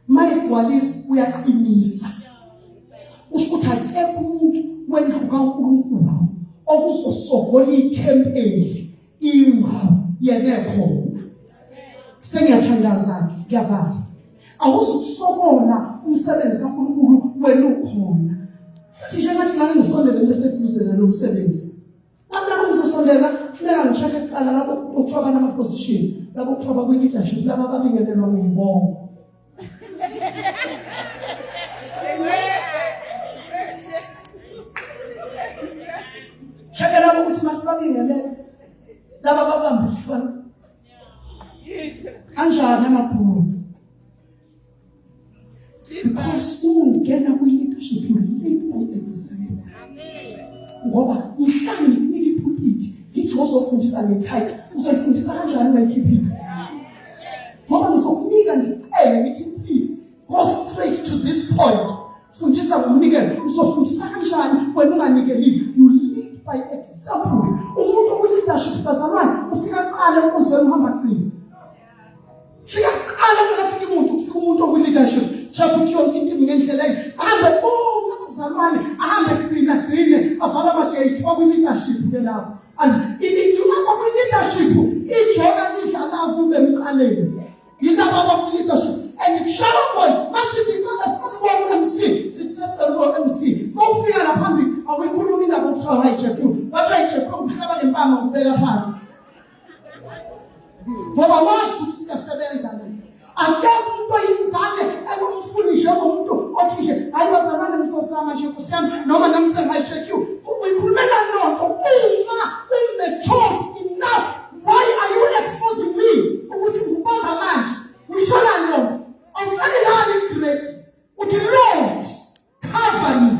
Mayigcwalisa uyaqinisa. Kusho ukuthi akekho umuntu wendlu kaNkulunkulu okuzosogola ithempeli indlu yena ekhona. Sengiyathandaza-ke ngiyavala. Awuzukusokola umsebenzi kaNkulunkulu wena ukhona. Futhi nje ngathi ngake ngisondele ngibe seduze nalo msebenzi. Ngathi lapho ngizosondela kufuneka ngisheshe kuqala lapho okuthiwa banama-position, lapho kuthiwa bakwi-leadership, laba ababingelelwa ngiyibongo. Sheke labo ukuthi masibabingelele laba babamba isifana. Kanjani amabhunu? Because uma ungena kwi-leadership you lead by example. Ngoba mhla ngikunika ipulpit ngithi uzofundisa nge-title uzoyifundisa kanjani ungayikhiphile? Ngoba ngizokunika ngicele ngithi please go straight to this point. Fundisa ngomnikelo uzofundisa kanjani wena unganikelile? You lead by example. Umuntu okwi-leadership bazalwane ufika kuqala enkonzweni uhamba kugcina. Fika kuqala kungafika umuntu kufika umuntu okwi-leadership check ukuthi yonke into imi ngendlela eyi ahambe bonke abazalwane ahambe gcina gcine avala amagate okwi-leadership ke lapho and abakwi-leadership ijoka lidlala kube emqaleni yilaba abakwi-leadership and kushaya bona masithi qala sibona u-MC sithi sesicela u-MC mawufika la phambili awuyikhulumi indaba okuthiwa hijack-iwe bathi hijack-iwe uhlaba ngempama ukubeka phansi ngoba wazi ukuthi siyasebenza la akekho umuntu oyingane engumfuni njengomuntu othi nje hayi bazalwane ngisosama nje nkosi yami noma nami sengihijack-iwe uyikhulumelani loo nto uma u-matured enough why are you exposing me ukuthi ngikubamba manje uyisholani loo nto awucelelani i-grace uthi lord cover me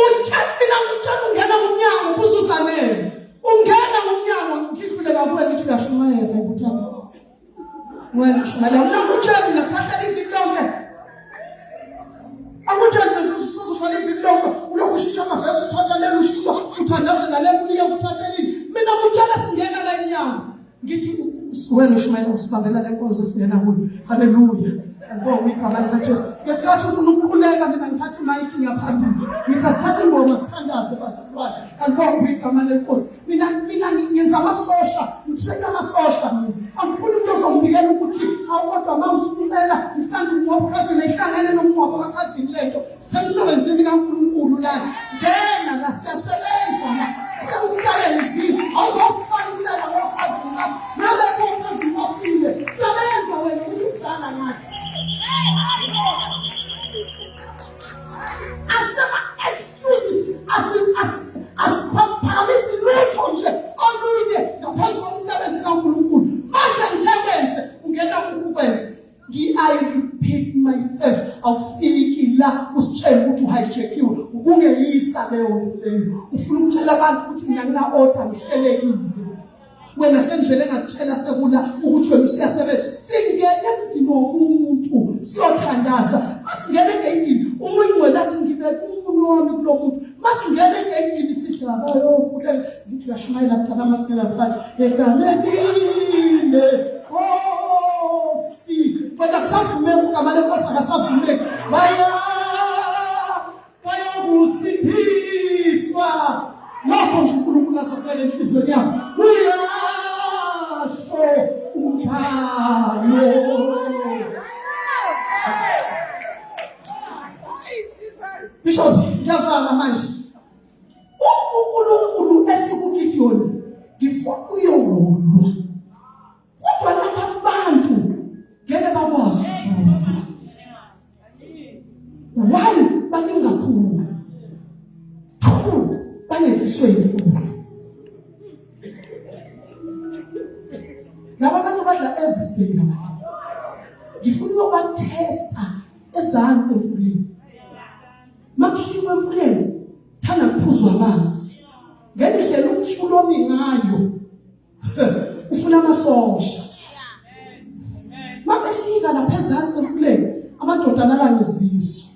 utshela mina ngitshela ungena ngomnyango ubuzuzanele ungena ngomnyango ngidlule ngakuwe ngithi uyashumayela ubuthandaza wena ushumayela mina ngikutshela mina kusahlala iviki lonke akutsheli sizohlala iviki lonke ulokhu ushisha amavesi uthatha lelo ushishwa uthandaze nalelo unike kuthatha elinye mina ngutshela singena la emnyango ngithi wena ushumayela usibambela le nkonzo esingena kuyo haleluya ngibonga igama likaJesu ngesikhathi ufuna ukukhuleka mina ngithatha imayiki ngiyaphambili ngithi asithathe ingoma sithandaze bazalwane angibonga igama lenkosi mina mina ngenza amasosha ngitrena amasosha mina angifuni umuntu ozongibikela ukuthi awu kodwa ma usucela ngisanda ukungcwaba ukhazini ayihlangene nomngcwabo kakhazini le nto Semsebenzini kaNkulunkulu la. Ngena la siyasebenza la. Semsebenzini. Awuzofanisela ngokhazini bakho. Nabekho okhazini bafile. Sebenza wena usudlala ngathi. Asema excuses asiphakamisi lutho nje olunye ngaphezu komsebenzi kaNkulunkulu. Mase nje kwenze ungena kukwenze. Ngi I repeat myself awufiki la usitshela ukuthi uhijackiwe ukungeyisa leyo nto leyo ufuna ukutshela abantu ukuthi mina ngina order ngihlelekile wena sendlela engakutshela sekula ukuthi wena usiyasebenza singene emzini womuntu siyothandaza masingene egeyidini uma ingcwele athi ngibeke umunwe wami kulo muntu masingene egeyidini sithi abayokhuleka ngithi uyashumayela mntana masingena phakathi egameni lenkosi wena kusavumeki ugama lenkosi akasavumeki baya bayokusindiswa lokho nje unkulunkulu azokubeka enhliziyweni yakho uyasho umbhalo Bishop, ngiyazwana manje. UNkulunkulu ethi kuGidiyoni ngifuna uyolwa kodwa laba bantu ngeke bakwazi ukulwa. One, baningi kakhulu. Two, banezisu ezinkulu. Laba bantu badla everything laba. Ngifuna ukuyobathesta ezansi emfuleni. Makufikwa emfuleni, thanda kuphuzwa amanzi. Ngendlela umfula omi ngayo, ufuna amasosha mabefika lapha ezansi emfuleni amadoda alala ngezisu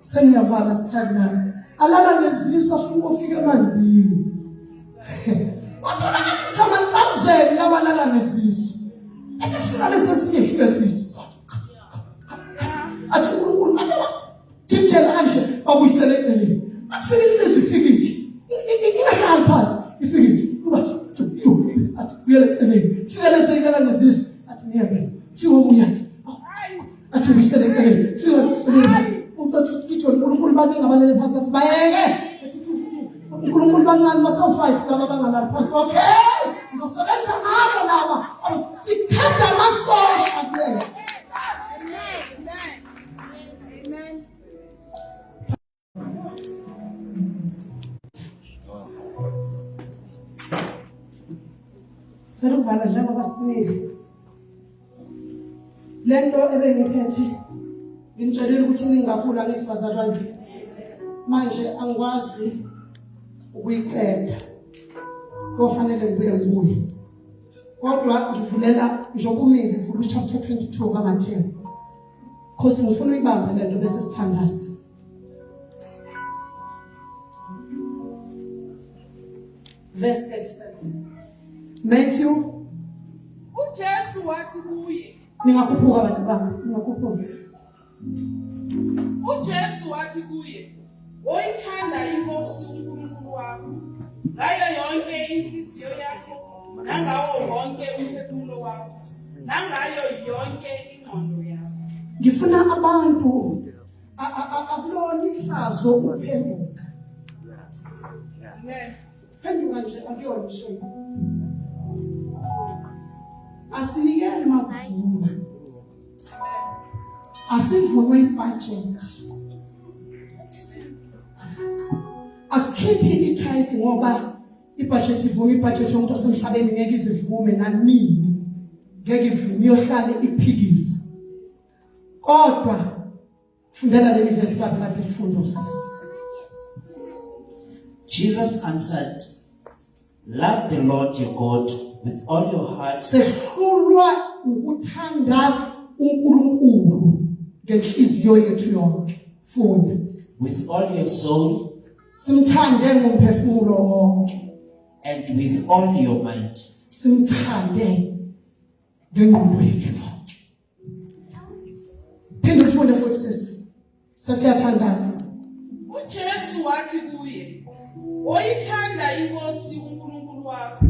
sengiyavala sithandazi alala ngezisu afuna ukufika emanzini watholakala ukuthi ama-thousand labalala ngezisu esifika lesi esinye ifike sithi athi uNkulunkulu Thimtshela kanje babuyisele eceleni. Akufika insizwa ifike ithi ingahlali phansi ifike ithi uba ju ju athi buyele eceleni. Fika lesi ilala ngezisu athi ngiyeke. Fika omunye athi athi buyisele eceleni. Fika uthi kithi uNkulunkulu baningi abalele phansi athi bayeke. uNkulunkulu bancane basawu-five laba bangalali phansi. Okay, ngizosebenza ngabo laba. Sikhetha amasosha kulela. Cela ukuvala njengoba simile. Lento ebengiphethe ngimtshelile ukuthi ningakhula ngithi bazalwane. Manje angikwazi ukuyiqeda. Kofanele ngibuye ngibuye. Kodwa ngivulela njengoba umile ngivula uchapter 22 kaMathewu. Khosi ngifuna uyibambe lento bese sithandaza. Verse 37. Matthew uJesu wathi kuye Ningakhuphuka bantu bami, ningakhuphuka. uJesu wathi kuye woyithanda inkosi uNkulunkulu wakho ngayo yonke inhliziyo yakho nangawo wonke umphefumulo wakho nangayo yonke ingqondo yakho. Ngifuna abantu akulona ihlazo ukuphenduka. Amen. Phenduka nje akuyona shame. Asinikeli makuvuma. Asivunywe ibudget. Asikhiphi i-tithe ngoba ibudget ivume ibudget yomuntu osemhlabeni ngeke izivume nanini ngeke ivume iyohlale iphikisa kodwa fundela leli verse baba kade lifunda usisi Jesus answered, Love the Lord your God with all your heart. Sehlulwa ukuthanda uNkulunkulu ngenhliziyo yethu yonke. Funda. With all your soul. Simthande ngomphefumulo wonke. And with all your mind. Simthande ngengqondo yethu yonke. Phinde ufunde futhi sisi. Sesiyathandaza. UJesu wathi kuye, "Oyithanda iNkosi uNkulunkulu wakho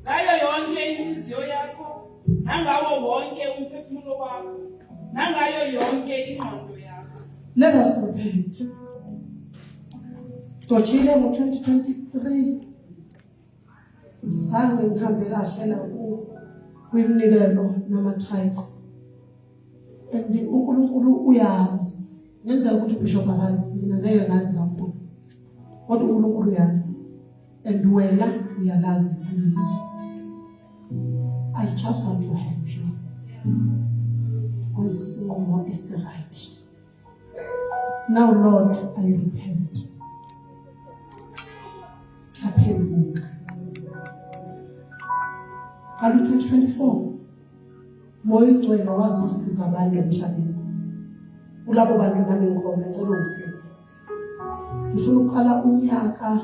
ngayo yonke inhliziyo yakho, nangawo wonke umphefumulo wakho, nangayo yonke ingqondo yakho." Let us repent. Dojile ngo-2023 zange ngihambe kahle naku kwiminikelo nama-tithe and uNkulunkulu uyazi ngenzeka ukuthi ubishop akazi mina ngeke ngazi kakhulu kodwa uNkulunkulu uyazi and wena uyalazi iqiniso I just want to help you wenza isinqumo esi-right Now Lord, I repent. Ngiyaphenduka. Qala u-2024. Moya oyingcwele wazosiza abantu emhlabeni. Kulabo bantu nami ngikhona ngicela ungisize. Ngifuna ukuqala unyaka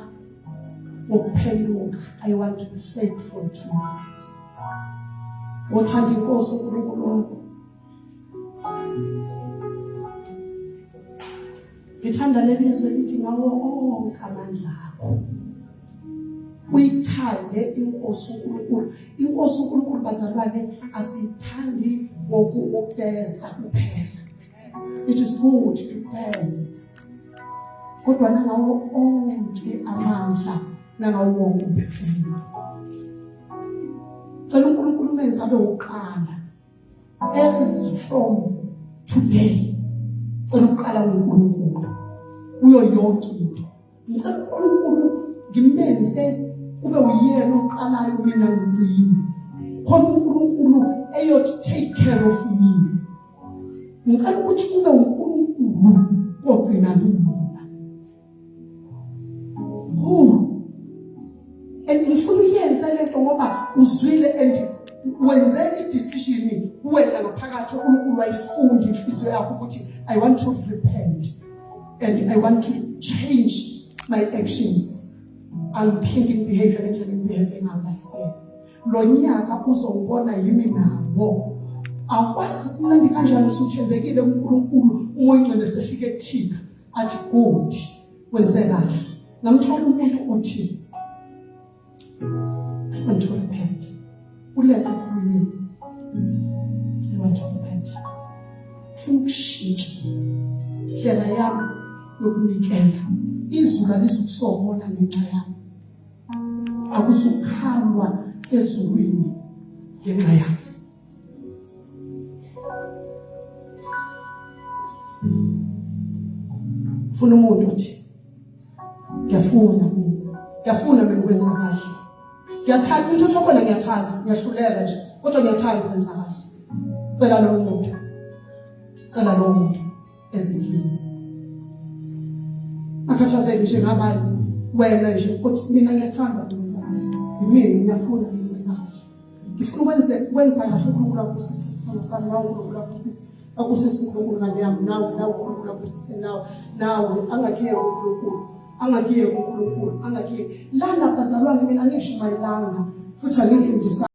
wokuphenduka. I want to be faithful to you. Wothanda inkosi uNkulunkulu wakho. Ngithanda leli zwe lithi ngawo onke amandla akho uyithande inkosi uNkulunkulu inkosi uNkulunkulu bazalwane asiyithandi ngokudensa kuphela it is good to dance kodwa nangawo onke amandla nangawo wonke umphefumulo cela uNkulunkulu umenze abe wokuqala as from today. Cela ukuqala ngoNkulunkulu kuyo yonke into. Ngicela uNkulunkulu ngimenze kube uyena oqalayo mina ngigcine. Khona uNkulunkulu eyothi take care of me. Ngicela ukuthi kube uNkulunkulu kogcina mina. And ngifuna uyenze lento ngoba uzwile and wenze i-decision kuwena ngaphakathi uNkulunkulu wayifunda inhliziyo yakho ukuthi I want to repent and I want to change my actions. Angiphinde ngibehave ngendlela engibehave ngayo last year. Lo nyaka uzongibona yimi nawo. Awukwazi ukumnandi kanjani usuthembekile kuNkulunkulu uMoya oNgcwele sefike kuthina athi good wenze kahle. Ngamthola umuntu othi I want to repent. Kulento ekhulumile. I want to repent. Ngifuna ukushintsha indlela yami yokunikela. Izulu alizukusokola ngenxa yami. Akuzukhalwa ezulwini ngenxa yami. Funa umuntu othi ngiyafuna mina ngiyafuna mina ukwenza kahle ngiyathanda umthetho wakhona ngiyathanda ngiyahluleka nje kodwa ngiyathanda ukwenza kahle cela lowo muntu cela lowo muntu ezikini akhathazeki nje ngabanye wena nje uthi mina ngiyathanda ukwenza kahle yimina ngiyafuna ukwenza kahle ngifuna ukwenze kwenza kahle uNkulunkulu akubusise isithando sami nawe uNkulunkulu akubusise akubusise uNkulunkulu ngane yami nawe nawe uNkulunkulu akubusise nawe nawe angakuyeki uNkulunkulu angakuyeki uNkulunkulu angakuyeki lana bazalwane mina angishumayelanga futhi angifundisa.